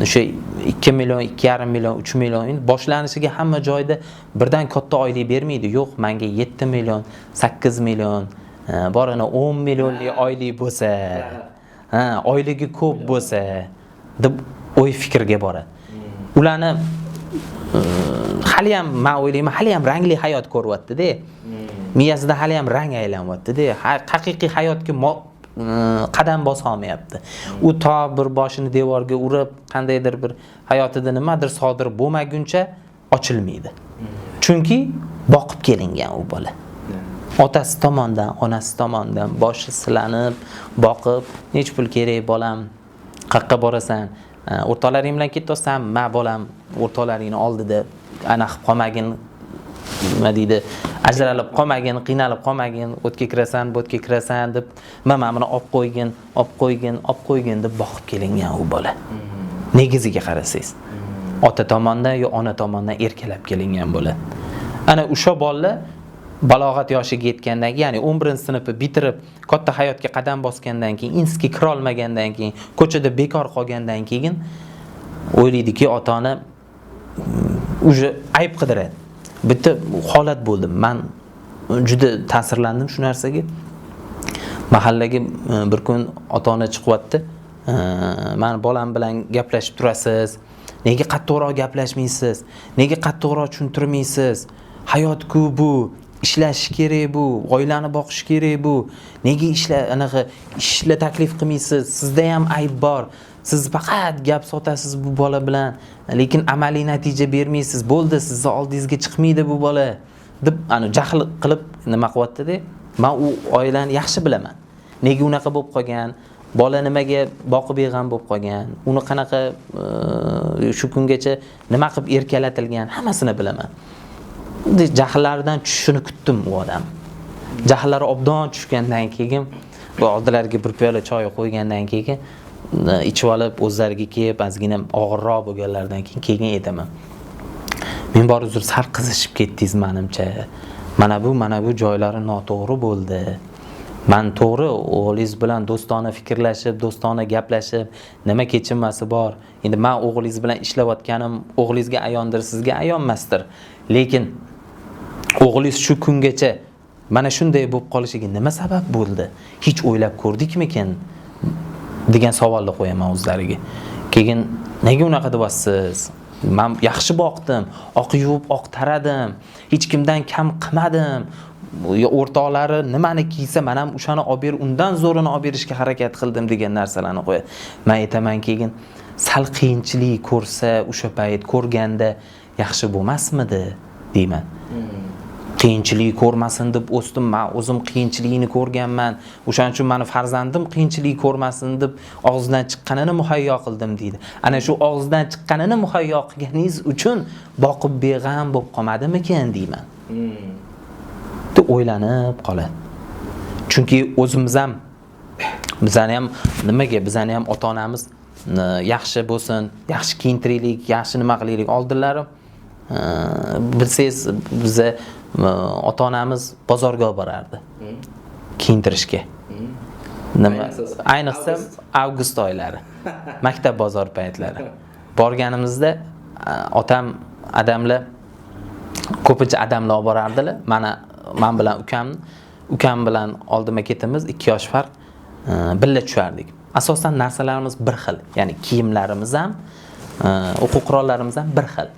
O'sha 2 million, 2,5 million, 3 million endi boshlanishiga hamma joyda birdan katta oylik bermaydi. Yo'q, menga 7 million, 8 million, borana 10 millionlik oylik bo'lsa, ha, oyligi ko'p bo'lsa deb o'y fikrga boradi. Ularni hali ham men o'ylayman, hali ham rangli hayot ko'ryapti-da. Miyasida hali ham rang aylanyapti-da. Haqiqiy hayotga qadam bosa olmayapti. U to bir boshini devorga urib, qandaydir bir hayotida nimadir sodir bo'lmaguncha ochilmaydi. Chunki boqib kelingan u bola. Otasi tomonidan, onasi tomonidan boshi silanib, boqib, nech pul kerak bolam, qayerqa borasan? O'rtoqlaring bilan ketyapsan, ma bolam, o'rtoqlaringni oldida ana qilib qolmagin, nima deydi, ajralib qolmagin, qiynalib qolmagin, o'tga kirasan, bo'tga kirasan deb, mana buni olib qo'ygin, olib qo'ygin, olib qo'ygin deb boqib kelingan u bola. Negiziga qarasangiz, ota tomonidan yo ona tomonidan erkalab kelingan bola. Ana o'sha bolalar balog'at yoshiga yetgandan keyin, ya'ni 11-sinfni bitirib, katta hayotga qadam bosgandan keyin, institutga kira olmagandan keyin, ko'chada bekor qolgandan keyin o'ylaydiki, ota-ona уже ayb qidiradi. Bitta holat bo'ldi. Men juda ta'sirlandim shu narsaga. Mahallaga bir kun ota-ona chiqyapti. Mani bolam bilan gaplashib turasiz. Nega qattiqroq gaplashmaysiz? Nega qattiqroq tushuntirmaysiz? Hayot-ku bu, ishlash kerak bu, oilani boqish kerak bu. Nega ishla, anaqa ishla taklif qilmaysiz? Sizda ham ayb bor. Siz faqat gap sotasiz bu bola bilan, lekin amaliy natija bermaysiz. Bo'ldi, sizni oldingizga chiqmaydi bu bola deb ana jahl qilib nima qilyapti-da. Men u oilani yaxshi bilaman. Nega unaqa bo'lib qolgan? Bola nimaga boqib beg'am bo'lib qolgan? Uni qanaqa shu kungacha nima qilib erkalatilgan, hammasini bilaman. Jahllaridan tushishini kutdim u odam. Jahllari obdon tushgandan keyin, bu oldilariga bir piyola choy qo'ygandan keyin ichib olib, o'zlariga kelib, ozgina og'irroq bo'lganlaridan keyin aytaman. Men bor uzr, sal qizishib ketdingiz menimcha. Mana bu joylari noto'g'ri bo'ldi. Men to'g'ri o'g'lingiz bilan do'stona fikrlashib, do'stona gaplashib, nima kechinmasi bor. Endi men o'g'lingiz bilan ishlayotganim o'g'lingizga ayondir, sizga ayonmasdir. Lekin o'g'lingiz shu kungacha mana shunday bo'lib qolishiga nima sabab bo'ldi? Hech o'ylab ko'rdikmikin degan savolni qo'yaman o'zlariga. Keyin nega unaqa deyapsiz? Men yaxshi boqdim, oq yuvib, oq taradim, hech kimdan kam qilmadim. O'rtoqlari nimani kiysa, men ham o'shani olib ber, undan zo'rini olib berishga harakat qildim degan narsalarni qo'yadi. Men aytaman keyin sal qiyinchilik ko'rsa, o'sha payt ko'rganda yaxshi bo'lmasmidi deyman. Qiyinchilik ko'rmasin deb o'sdim, men o'zim qiyinchilikni ko'rganman. O'shaning uchun meni farzandim qiyinchilik ko'rmasin deb og'zidan chiqqanini muhayyo qildim deydi. Ana shu og'zidan chiqqanini muhayyo qilganingiz uchun boqib beg'am bo'lib qolmadimikin deyman. Deb o'ylanib qoladi. Chunki o'zimiz ham, bizani ham nimaga, bizani ham ota-onamiz yaxshi bo'lsin, yaxshi kiyintiraylik, yaxshi nima qilaylik. Oldinlari bilsangiz biza ota-onamiz bozorga olib borardi kiyintirishga. Nima? Ayniqsa avgust oylari. Maktab bozor paytlari. Borganimizda otam adamlar ko'pincha adamlar olib borardilar. Mana men bilan ukam bilan oldima ketimiz 2 yosh farq, birga tushardik. Asosan narsalarimiz bir xil, ya'ni kiyimlarimiz ham, o'quv qurollarimiz ham bir xil.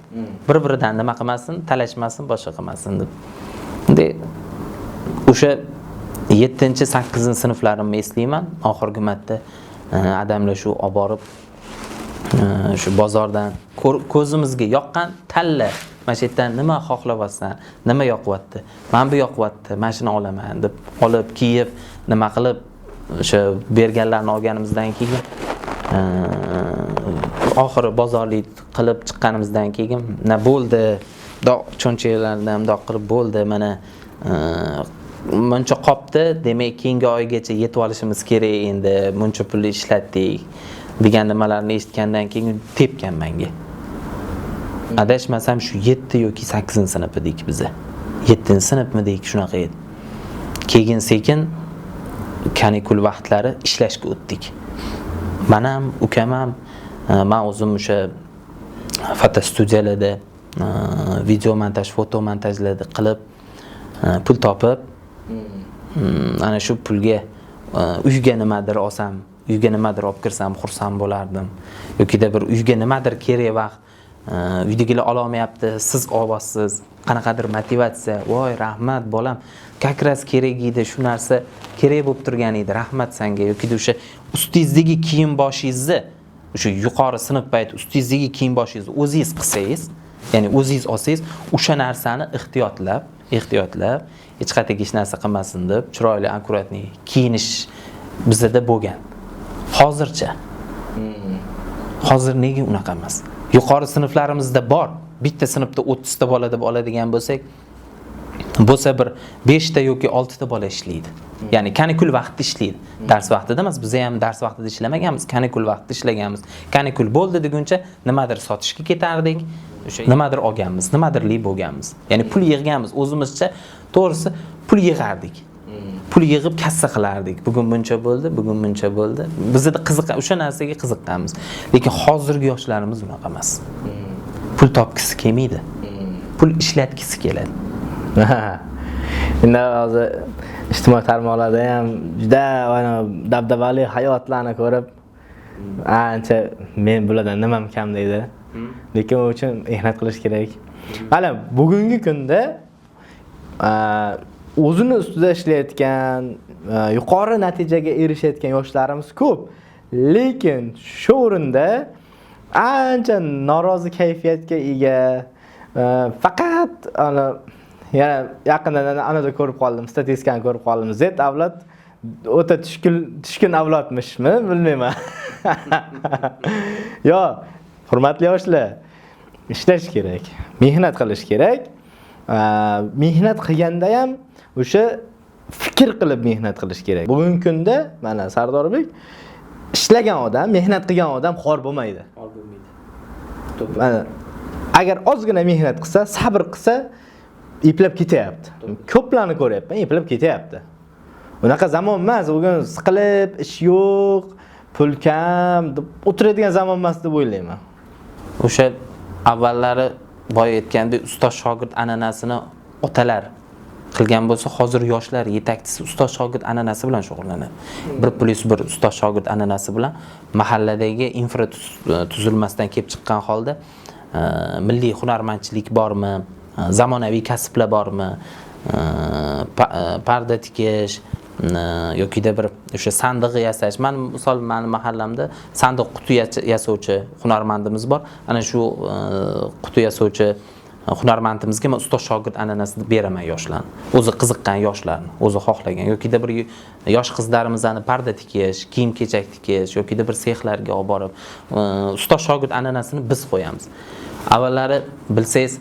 Bir-biridan nima qilmasin, talashmasin, boshqa qilmasin deb. Endi o'sha 7-8-sinflarimni eslayman. Oxirgi marta adamlar shu olib borib, shu bozordan ko'zimizga yoqqan talla, mana shu yerdan nima xohlayapsan, nima yoqyapti, mana bu yoqyapti, mana shuni olaman deb olib kiyib, nima qilib o'sha berganlarni olganimizdan keyin oxiri bozorlik qilib chiqqanimizdan keyin na bo'ldi, bundoq cho'nchaklaridan bundoq qilib bo'ldi, mana Buncha qopti, demak keyingi oygacha yetib olishimiz kerak, endi buncha pulni ishlatdik degan nimalarni eshitgandan keyin tepgan menga. Adashmasam shu 7 yoki 8-sinf edik biza. 7-sinfmidik, shunaqa edi. Keyin sekin kanikul vaqtlari ishlashga o'tdik. Men ham, ukam ham, men o'zim o'sha fotostudiyalarda video montaj, foto montajlarda qilib pul topib, ana shu pulga uyga nimadir olsam, uyga nimadir olib kirsam xursand bo'lardim. Yokida bir uyga nimadir kerak vaqt, uydagilar ololmayapti, siz olyapsiz, qanaqadir motivatsiya, voy rahmat bolam, как раз kerak edi, shu narsa kerak bo'lib turgan edi, rahmat senga. Yokida o'sha ustingizdagi kiyim boshingizni, o'sha yuqori sinf payti ustingizdagi kiyim boshingizni o'zingiz qilsangiz, ya'ni o'zingiz olsangiz, o'sha narsani ehtiyotlab, hech qayerga hech narsa qilmasin deb chiroyli, akkuratniy kiyinish bizda bo'lgan. Hozircha. Hozir nega unaqa emas? Yuqori sinflarimizda bor. Bitta sinfda 30 ta bola deb oladigan bo'lsak, bo'lsa bir 5 ta yoki 6 ta bola ishlaydi. Ya'ni kanikul vaqtida ishlaydi. Dars vaqtida emas, biz ham dars vaqtida ishlamaganmiz, kanikul vaqtida ishlaganmiz. Kanikul bo'ldi deguncha nimadir sotishga ketardik, o'sha nimadir olganmiz, nimadirli bo'lganmiz. Ya'ni pul yig'ganmiz, o'zimizcha to'g'risi pul yig'ardik. Pul yig'ib kassa qilardik. Bugun buncha bo'ldi, bugun buncha bo'ldi. Bizda qiziq, o'sha narsaga qiziqqanmiz. Lekin hozirgi yoshlarimiz unaqa emas. Pul topgisi kelmaydi. Pul ishlatgisi keladi. Endi hozir ijtimoiy tarmoqlarda ham juda dabdabali hayotlarni ko'rib, ancha men bulardan nimam kam deydi. Lekin u uchun mehnat qilish kerak. Mana bugungi kunda o'zini ustida ishlayotgan, yuqori natijaga erishayotgan yoshlarimiz ko'p. Lekin shu o'rinda ancha norozi kayfiyatga ega, faqat ana yana yaqinda anada ko'rib qoldim, statistikani ko'rib qoldim. Z avlod o'ta tushkun avlodmishmi, bilmayman. Yo, hurmatli yoshlar, ishlash kerak, mehnat qilish kerak. Mehnat qilganda ham o'sha fikr qilib mehnat qilish kerak. Bugungi kunda mana Sardorbek ishlagan odam, mehnat qilgan odam xor bo'lmaydi. Xor bo'lmaydi. Mana agar ozgina mehnat qilsa, sabr qilsa, eplab ketyapti. Ko'plarni ko'ryapman, eplab ketyapti. Unaqa zamon emas, bugun siqilib, ish yo'q, pul kam deb o'tiradigan zamon emas deb o'ylayman. O'sha avvallari boya aytgandek ustoz shogird an'anasini otalar qilgan bo'lsa, hozir yoshlar yetakchisi ustoz shogird an'anasi bilan shug'ullanadi. 1+1 ustoz shogird an'anasi bilan mahalladagi infratuzilmasdan kelib chiqqan holda milliy hunarmandchilik bormi, zamonaviy kasblar bormi, parda tikish yokida bir o'sha sandiq yasash. Man misol meni mahallamda sandiq quti yasovchi hunarmandimiz bor. Ana shu quti yasovchi hunarmandimizga men ustoz shogird an'anasini beraman yoshlarni. O'zi qiziqqan yoshlarni, o'zi xohlagan yokida bir yosh qizlarimizni parda tikish, kiyim-kechak tikish yokida bir sexlarga olib borib, ustoz shogird an'anasini biz qo'yamiz. Avvallari bilsangiz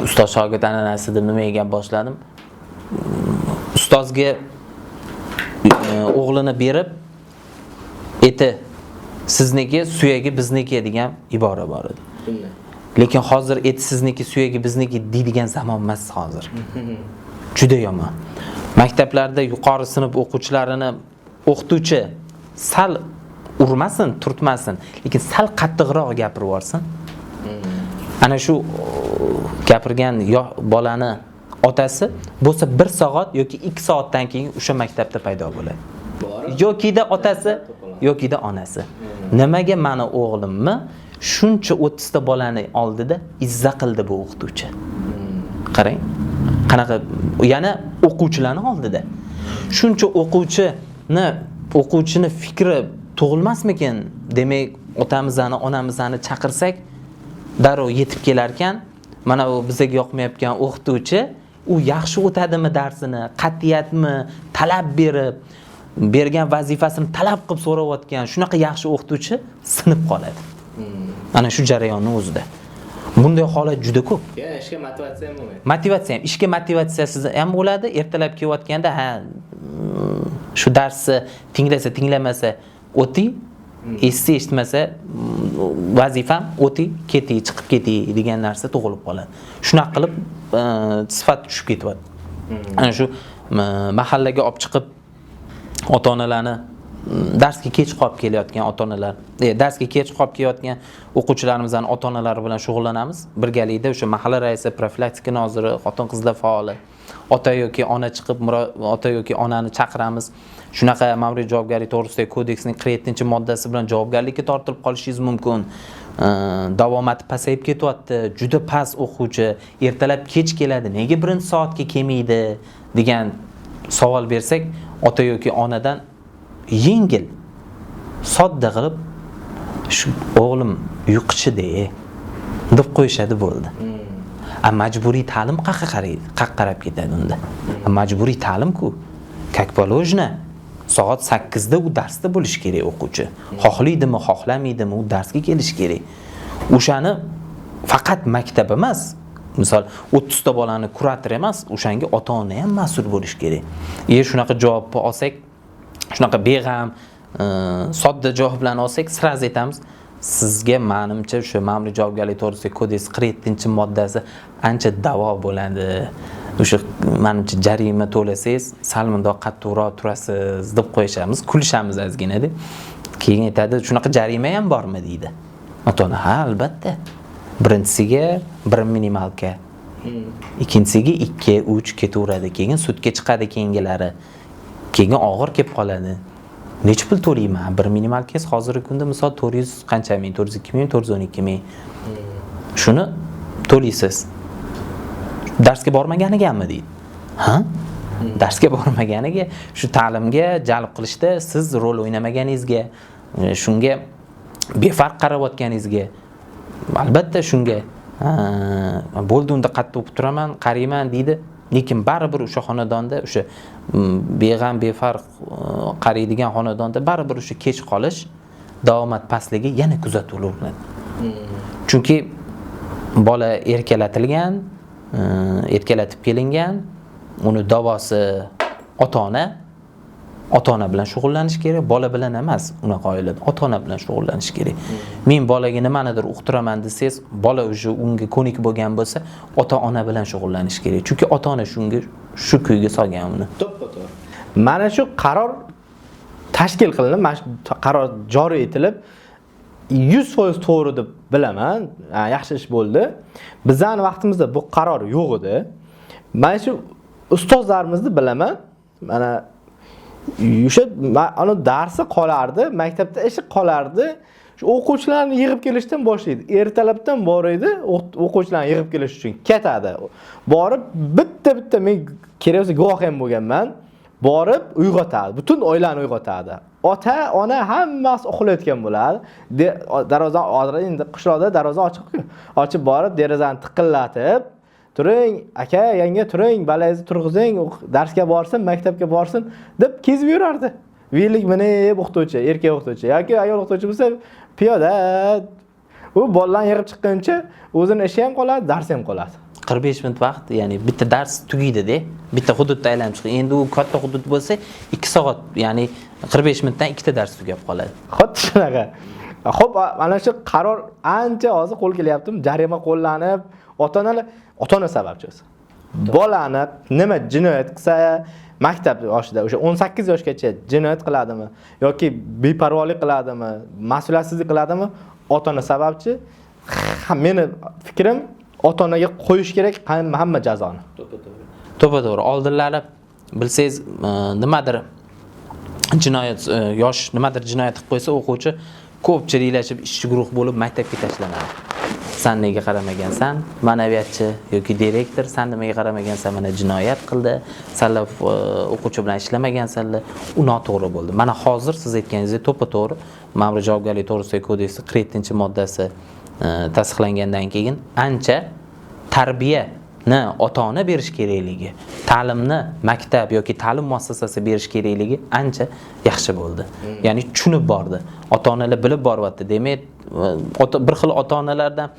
ustoz shogird an'anasi deb nimaga gap boshladim? Ustozga o'g'lini berib, eti sizniki, suyagi bizniki degan ibora bor edi. Lekin hozir et sizniki, suyagi bizniki deydigan zamon emas hozir. Juda yomon. Maktablarda yuqori sinf o'quvchilarini o'qituvchi sal urmasin, turtmasin, lekin sal qattiqroq gapirib yuborsin. Ana shu gapirgan bolani otasi bo'lsa 1 soat yoki 2 soatdan keyin o'sha maktabda paydo bo'ladi. Yokida otasi, yokida onasi. Nimaga meni o'g'limni shuncha 30 ta bolani oldida izza qildi bu o'qituvchi? Qarang, qanaqa yana o'quvchilarning oldida. Shuncha o'quvchini fikri tug'ilmasmikin? Demak, otamizni, onamizni chaqirsak, darrov yetib kelarkan, mana bu bizga yoqmayotgan o'qituvchi, u yaxshi o'tadimi darsini, qat'iyatmi, talab berib, bergan vazifasini talab qilib so'rayotgan shunaqa yaxshi o'qituvchi sinib qoladi. Ana shu jarayonning o'zida. Bunday holat juda ko'p. Ya ishga motivatsiya ham bo'lmaydi. Motivatsiya ham, ishga motivatsiyasiz ham bo'ladi. Ertalab kelayotganda ha shu darsni tinglasa, tinglamasa o'ting, eshitsa, eshitmasa vazifam o'ting, keting, chiqib keting degan narsa tug'ilib qoladi. Shunaqa qilib sifat tushib ketyapti. Ana shu mahallaga olib chiqib ota-onalarni darsga kech qolib kelayotgan ota-onalar, darsga kech qolib kelayotgan o'quvchilarimizning ota-onalari bilan shug'ullanamiz. Birgalikda o'sha mahalla raisi, profilaktika noziri, xotin-qizlar faoli, ota yoki ona chiqib ota yoki onani chaqiramiz. Shunaqa ma'muriy javobgarlik to'g'risidagi kodeksning 47-moddasi bilan javobgarlikka tortilib qolishingiz mumkin. Davomati pasayib ketyapti, juda past o'quvchi, ertalab kech keladi, nega birinchi soatga kelmaydi degan savol bersak, ota yoki onadan yengil, sodda qilib shu o'g'lim uyquchi-de deb qo'yishadi, bo'ldi. Majburiy ta'lim qayerga qaraydi? Qayerga qarab ketadi unda? Majburiy ta'lim-ku, как положено, soat 8 da u darsda bo'lishi kerak o'quvchi. Xohlaydimi, xohlamaydimi, u darsga kelishi kerak. O'shani faqat maktab emas, misol 30 ta bolani kurator emas, o'shanga ota-ona ham mas'ul bo'lishi kerak. Shunaqa javobni olsak, shunaqa beg'am, sodda javoblarni olsak, sraz aytamiz, sizga menimcha o'sha ma'muriy javobgarlik to'g'risidagi kodeks 47-moddasi ancha davo bo'ladi. O'sha menimcha jarima to'lasangiz, sal mundoq qattiqroq turasiz deb qo'yishamiz, kulishamiz ozgina deb. Keyin aytadi, shunaqa jarima ham bormi deydi. Ota-ona, ha, albatta. Birinchisiga 1 minimalka, ikkinchisiga 2, 3 ketaveradi. Keyin sudga chiqadi keyingilari. Keyin og'ir kelib qoladi. Necha pul to'layman? 1 minimalkangiz hozirgi kunda misol 400 qancha ming, 402 ming, 412 ming. Shuni to'laysiz. Darsga bormaganigami deydi. Ha? Darsga bormaganiga, shu ta'limga jalb qilishda siz rol o'ynamaganingizga, shunga befarq qarayotganingizga, albatta shunga bo'ldi, unda qattiq o'qib turaman, qarayman deydi. Lekin baribir o'sha xonadonda, o'sha beg'am, befarq qaraydigan xonadonda baribir o'sha kech qolish, davomat pastligi yana kuzatilaveradi. Chunki bola erkalatilgan, erkalatib kelingan, uni davosi ota-ona, ota-ona bilan shug'ullanish kerak, bola bilan emas, unaqa oilada ota-ona bilan shug'ullanish kerak. Men bolaga nimanidir uqtiraman desangiz, bola o'sha unga ko'nik bo'lgan bo'lsa, ota-ona bilan shug'ullanish kerak. Chunki ota-ona shunga shu kuyga solgan uni. To'ppa-to'g'ri. Mana shu qaror tashkil qilinib, mana shu qaror joriy etilib, 100% to'g'ri deb bilaman. Yaxshi ish bo'ldi. Bizning vaqtimizda bu qaror yo'q edi. Mana shu ustozlarimizni bilaman. Mana o'sha ana darsi qolardi, maktabda ishi qolardi. Shu o'quvchilarni yig'ib kelishdan boshlaydi. Ertalabdan boraydi, o'quvchilarni yig'ib kelish uchun ketadi. Borib bitta-bitta, men kerak bo'lsa guvoh ham bo'lganman. Borib uyg'otadi, butun oilani uyg'otadi. Ota, ona hammasi uxlayotgan bo'ladi. Darvoza hozir endi qishloqda darvoza ochiq-ku. Ochib borib derazani tiqillatib, turing, aka, yanga turing, balangizni turg'izing, darsga borsin, maktabga borsin deb kezib yurardi. Velik minib o'qituvchi, erkak o'qituvchi yoki ayol o'qituvchi bo'lsa, piyoda u bolalarni yig'ib chiqquncha o'zini ishi ham qoladi, darsi ham qoladi. 45 minut vaqt, ya'ni bitta dars tugaydi-da, bitta hududda aylanib chiqdi. Endi u katta hudud bo'lsa 2 soat, ya'ni 45 minutdan ikkita dars tugab qoladi. Xuddi shunaqa. Xo'p, mana shu qaror ancha hozir qo'l kelyaptimi? Jarima qo'llanib, ota-onalar, ota-ona sababchi o'zi. Bolani nima jinoyat qilsa, maktab yoshida o'sha 18 yoshgacha jinoyat qiladimi yoki beparvolik qiladimi, mas'uliyatsizlik qiladimi, ota-ona sababchi. Meni fikrim, ota-onaga qo'yish kerak hamma jazoni. To'ppa-to'g'ri. Oldinlari bilsangiz, nimadir jinoyat, yosh nimadir jinoyat qilib qo'ysa o'quvchi ko'pchiliklashib ishchi guruh bo'lib maktabga tashlanadi. San nega qaramagansan, ma'naviyatchi yoki direktor, san nimaga qaramagansan, mana jinoyat qildi, sanlar o'quvchi bilan ishlamagansanlar, u noto'g'ri bo'ldi. Mana hozir siz aytganingizdek to'ppa-to'g'ri ma'muriy javobgarlik to'g'risidagi kodeksning 47-moddasi tasdiqlangandan keyin ancha tarbiyani ota-ona berish kerakligi, ta'limni maktab yoki ta'lim muassasasi berish kerakligi ancha yaxshi bo'ldi. Ya'ni tushunib bordi. Ota-onalar bilib boryapti. Demak, bir xil ota-onalardan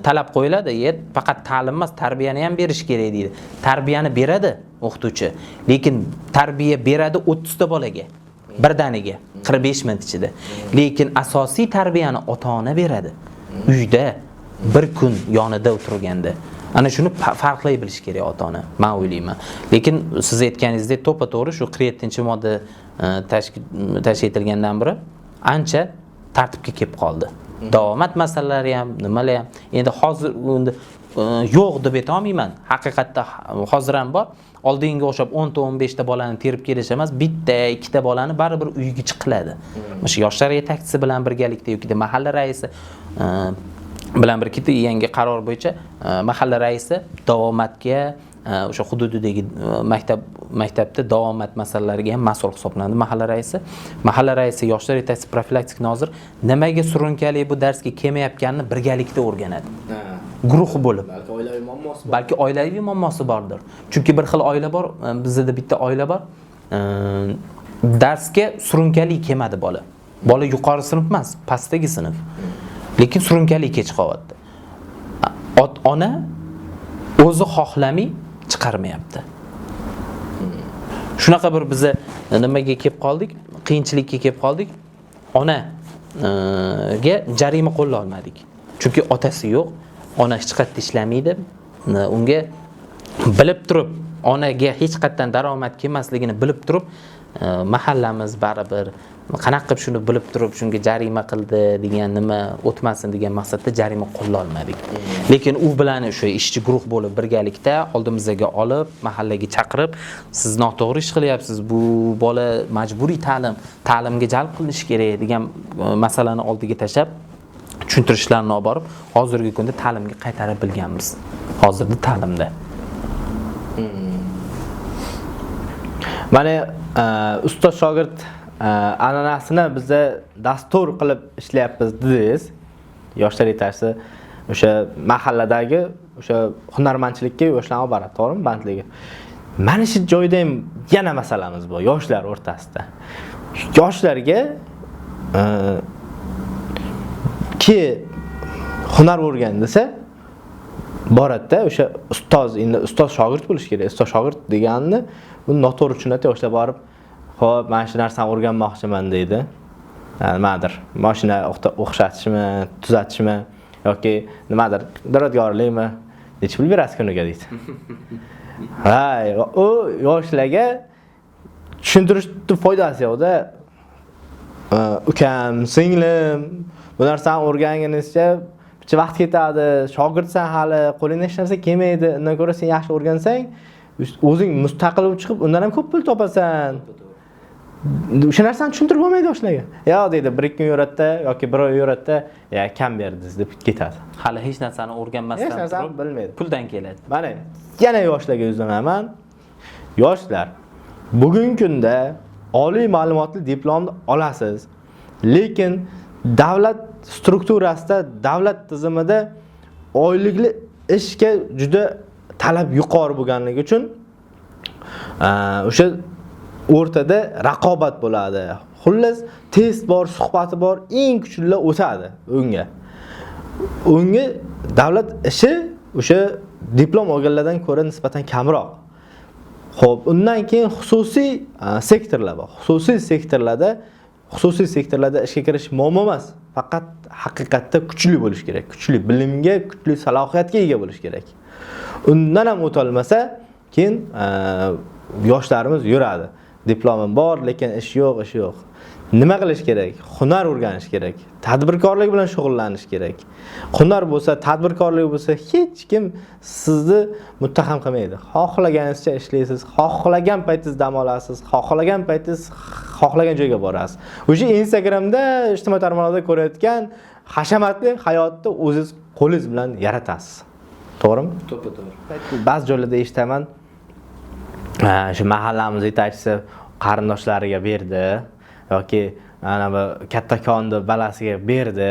talab qo'yiladi, faqat ta'lim emas, tarbiyani ham berish kerak deydi. Tarbiyani beradi o'qituvchi, lekin tarbiya beradi 30 ta bolaga birdaniga 45 minut ichida. Lekin asosiy tarbiyani ota-ona beradi. Uyda bir kun yonida o'tirganda. Ana shuni farqlay bilish kerak ota-ona, men o'ylayman. Lekin siz aytganingizdek to'ppa-to'g'ri shu 47-modda tashkil etilgandan beri ancha tartibga kelib qoldi. Davomat masalalari ham, nimalar ham. Endi hozir endi yo'q deb ayta olmayman. Haqiqatda hozir ham bor. Oldingiga o'xshab 10 ta 15 ta bolani terib kelish emas, bitta, ikkita bolani baribir uyga chiqiladi. O'sha yoshlar yetakchisi bilan birgalikda yoki mahalla raisi bilan birgalikda yangi qaror bo'yicha mahalla raisi davomatga o'sha hududidagi maktabda davomat masalalariga ham mas'ul hisoblanadi mahalla raisi. Mahalla raisi, yoshlar yetakchisi, profilaktik nozir nimaga surunkali bu darsga kelmayotganini birgalikda o'rganadi. Guruh bo'lib. Balki oilaviy muammosi bor. Balki oilaviy muammosi bordir. Chunki bir xil oila bor, bizda bitta oila bor. Darsga surunkali kelmadi bola. Bola yuqori sinf emas, pastdagi sinf. Lekin surunkali kech qolyapti. Ona o'zi xohlamay chiqarmayapti. Shunaqa bir biza nimaga kelib qoldik? Qiyinchilikka kelib qoldik. Onaga jarima qo'lla olmadik. Chunki otasi yo'q, ona hech qayerda ishlamaydi. Unga bilib turib, onaga hech qayerdan daromad kelmasligini bilib turib, mahallamiz baribir qanaqa qilib shuni bilib turib shunga jarima qildi degan nima o'tmasin degan maqsadda jarima qo'lla olmadik. Lekin u bilan o'sha ishchi guruh bo'lib birgalikda oldimizga olib, mahallaga chaqirib, siz noto'g'ri ish qilyapsiz, bu bola majburiy ta'limga jalb qilinishi kerak degan masalani oldiga tashlab tushuntirishlarni olib borib, hozirgi kunda ta'limga qaytarib bilganmiz. Hozirda ta'limda. Mana ustoz shogird an'anasini biza dastur qilib ishlayapmiz dedingiz. Yoshlar yetakchisi o'sha mahalladagi o'sha hunarmandchilikka yoshlarni olib boradi, to'g'rimi, bandligi. Mana shu joyda ham yana masalamiz bor yoshlar o'rtasida. Yoshlarga ki hunar o'rgan desa boradida o'sha ustoz, endi ustoz shogird bo'lish kerak. Ustoz shogird deganini uni noto'g'ri tushunadi, yoshlar borib, "Xo'p, mana shu narsani o'rganmoqchiman" deydi. Nimadir, mashina o'xshatishmi, tuzatishmi yoki nimadir, duradgorlikmi, necha pul berasiz kuniga deydi. Ha, u yoshlarga tushuntirishning foydasi yo'qda. Ukam, singlim, bu narsani o'rganganingizcha picha vaqt ketadi, shogirdsan hali, qo'lingdan hech narsa kelmaydi. Undan ko'ra sen yaxshi o'rgansang, o'zing mustaqil bo'lib chiqib, undan ham ko'p pul topasan. O'sha narsani tushuntirib bo'lmaydi yoshlarga. Yo deydi, 1-2 kun yo'ratdi yoki 1 oy yo'ratdi, ya kam berdingiz deb ketadi. Hali hech narsani o'rganmasdan hech narsani turib bilmaydi. Puldan keladi. Mana yana yoshlarga yuzlanaman. Yoshlar, bugungi kunda oliy ma'lumotli diplomni olasiz, lekin davlat strukturasida, davlat tizimida oylikli ishga juda talab yuqori bo'lganligi uchun o'sha o'rtada raqobat bo'ladi. Xullas, test bor, suhbati bor, eng kuchlilar o'tadi unga. Unga davlat ishi o'sha diplom olganlardan ko'ra nisbatan kamroq. Xo'p, undan keyin xususiy sektorlar bor. Xususiy sektorlarda ishga kirish muammo emas. Faqat haqiqatda kuchli bo'lish kerak. Kuchli bilimga, kuchli salohiyatga ega bo'lish kerak. Undan ham o'ta olmasa, keyin yoshlarimiz yuradi. Diplomim bor, lekin ish yo'q, ish yo'q. Nima qilish kerak? Hunar o'rganish kerak. Tadbirkorlik bilan shug'ullanish kerak. Hunar bo'lsa, tadbirkorlik bo'lsa, hech kim sizni muttaham qilmaydi. Xohlaganingizcha ishlaysiz, xohlagan paytingiz dam olasiz, xohlagan paytingiz xohlagan joyga borasiz. O'sha Instagramda, ijtimoiy tarmoqlarda ko'rayotgan hashamatli hayotni o'zingiz qo'lingiz bilan yaratasiz. To'g'rimi? To'ppa-to'g'ri. Ba'zi joylarda eshitaman, shu mahallamiz yetakchisi qarindoshlariga berdi yoki ana bu kattakonni balasiga berdi,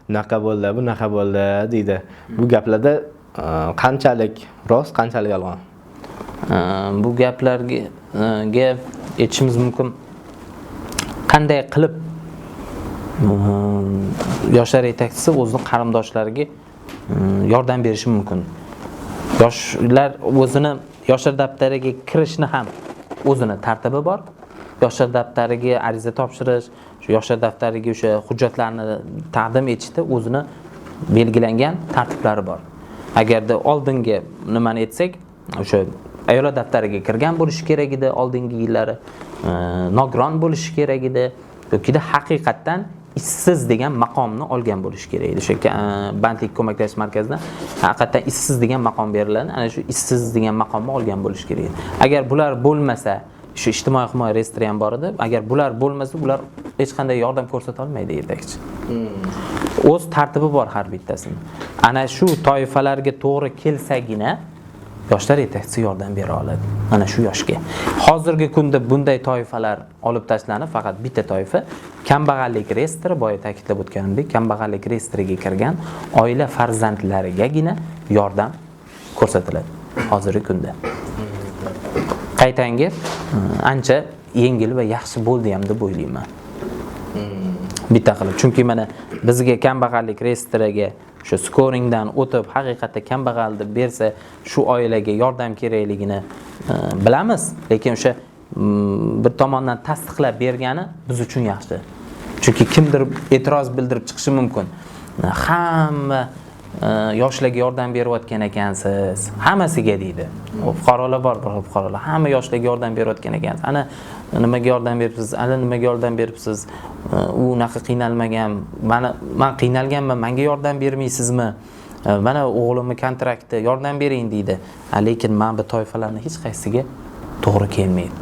bunaqa bo'ldi, bunaqa bo'ldi deydi. Bu gaplarda qanchalik rost, qanchalik yolg'on? Bu gaplarga aytishimiz mumkin. Qanday qilib yoshlar yetakchisi o'zining qarindoshlariga yordam berishi mumkin. Yoshlar o'zini yoshlar daftariga kirishni ham o'zini tartibi bor. Yoshlar daftariga ariza topshirish, shu yoshlar daftariga o'sha hujjatlarni taqdim etishda o'zini belgilangan tartiblari bor. Agarda oldingi nimani aytsak, o'sha ayollar daftariga kirgan bo'lishi kerak edi oldingi yillari, nogiron bo'lishi kerak edi yokida haqiqatdan ishsiz degan maqomni olgan bo'lishi kerak edi. O'sha bandlik ko'maklashish markazidan haqiqatdan ishsiz degan maqom beriladi. Ana shu ishsiz degan maqomni olgan bo'lishi kerak edi. Agar bular bo'lmasa, shu ijtimoiy himoya reyestri ham bor edi. Agar bular bo'lmasa, ular hech qanday yordam ko'rsata olmaydi yetakchi. O'z tartibi bor har bittasini. Ana shu toifalarga to'g'ri kelsagina yoshlar yetakchisi yordam bera oladi. Ana shu yoshga. Hozirgi kunda bunday toifalar olib tashlanib, faqat bitta toifa kambag'allik reyestri, boya ta'kidlab o'tganimdek, kambag'allik reyestriga kirgan oila farzandlarigagina yordam ko'rsatiladi hozirgi kunda. Qaytangi ancha yengil va yaxshi bo'ldi ham deb o'ylayman. Bitta qilib, chunki mana bizga kambag'allik reyestriga o'sha skoringdan o'tib haqiqatda kambag'al deb bersa, shu oilaga yordam kerakligini bilamiz, lekin o'sha bir tomondan tasdiqlab bergani biz uchun yaxshi. Chunki kimdir e'tiroz bildirib chiqishi mumkin. Hamma yoshlarga yordam berayotgan ekansiz, hammasiga deydi. Fuqarolar bor, bir fuqarolar hamma yoshlarga yordam berayotgan ekansiz. Ana nimaga yordam beribsiz, ana nimaga yordam beribsiz? U unaqa qiynalmagan, mana men qiynalganman, menga yordam bermaysizmi? Mana o'g'limni kontrakti, yordam bering deydi. Lekin men bu toifalarni hech qaysiga to'g'ri kelmaydi.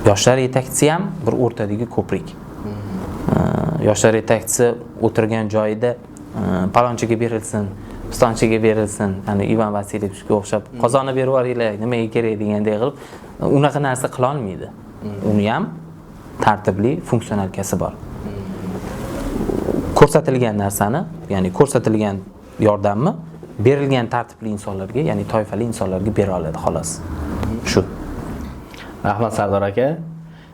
Yoshlar yetakchisi ham bir o'rtadagi ko'prik. Yoshlar yetakchisi o'tirgan joyida palonchiga berilsin, pistonchiga berilsin, ya'ni Ivan Vasilyevichga o'xshab qozonni berib yuboringlar, nimaga kerak degandek qilib unaqa narsa qila olmaydi. Uni ham tartibli funksionalkasi bor. Ko'rsatilgan narsani, ya'ni ko'rsatilgan yordamni berilgan tartibli insonlarga, ya'ni toifali insonlarga bera oladi xolos. Shu. Rahmat Sardor aka.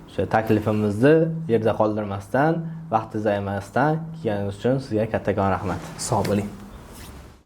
O'sha taklifimizni yerda qoldirmasdan, vaqtingizni ayamasdan kelganingiz uchun sizga kattakon rahmat. Sog' bo'ling.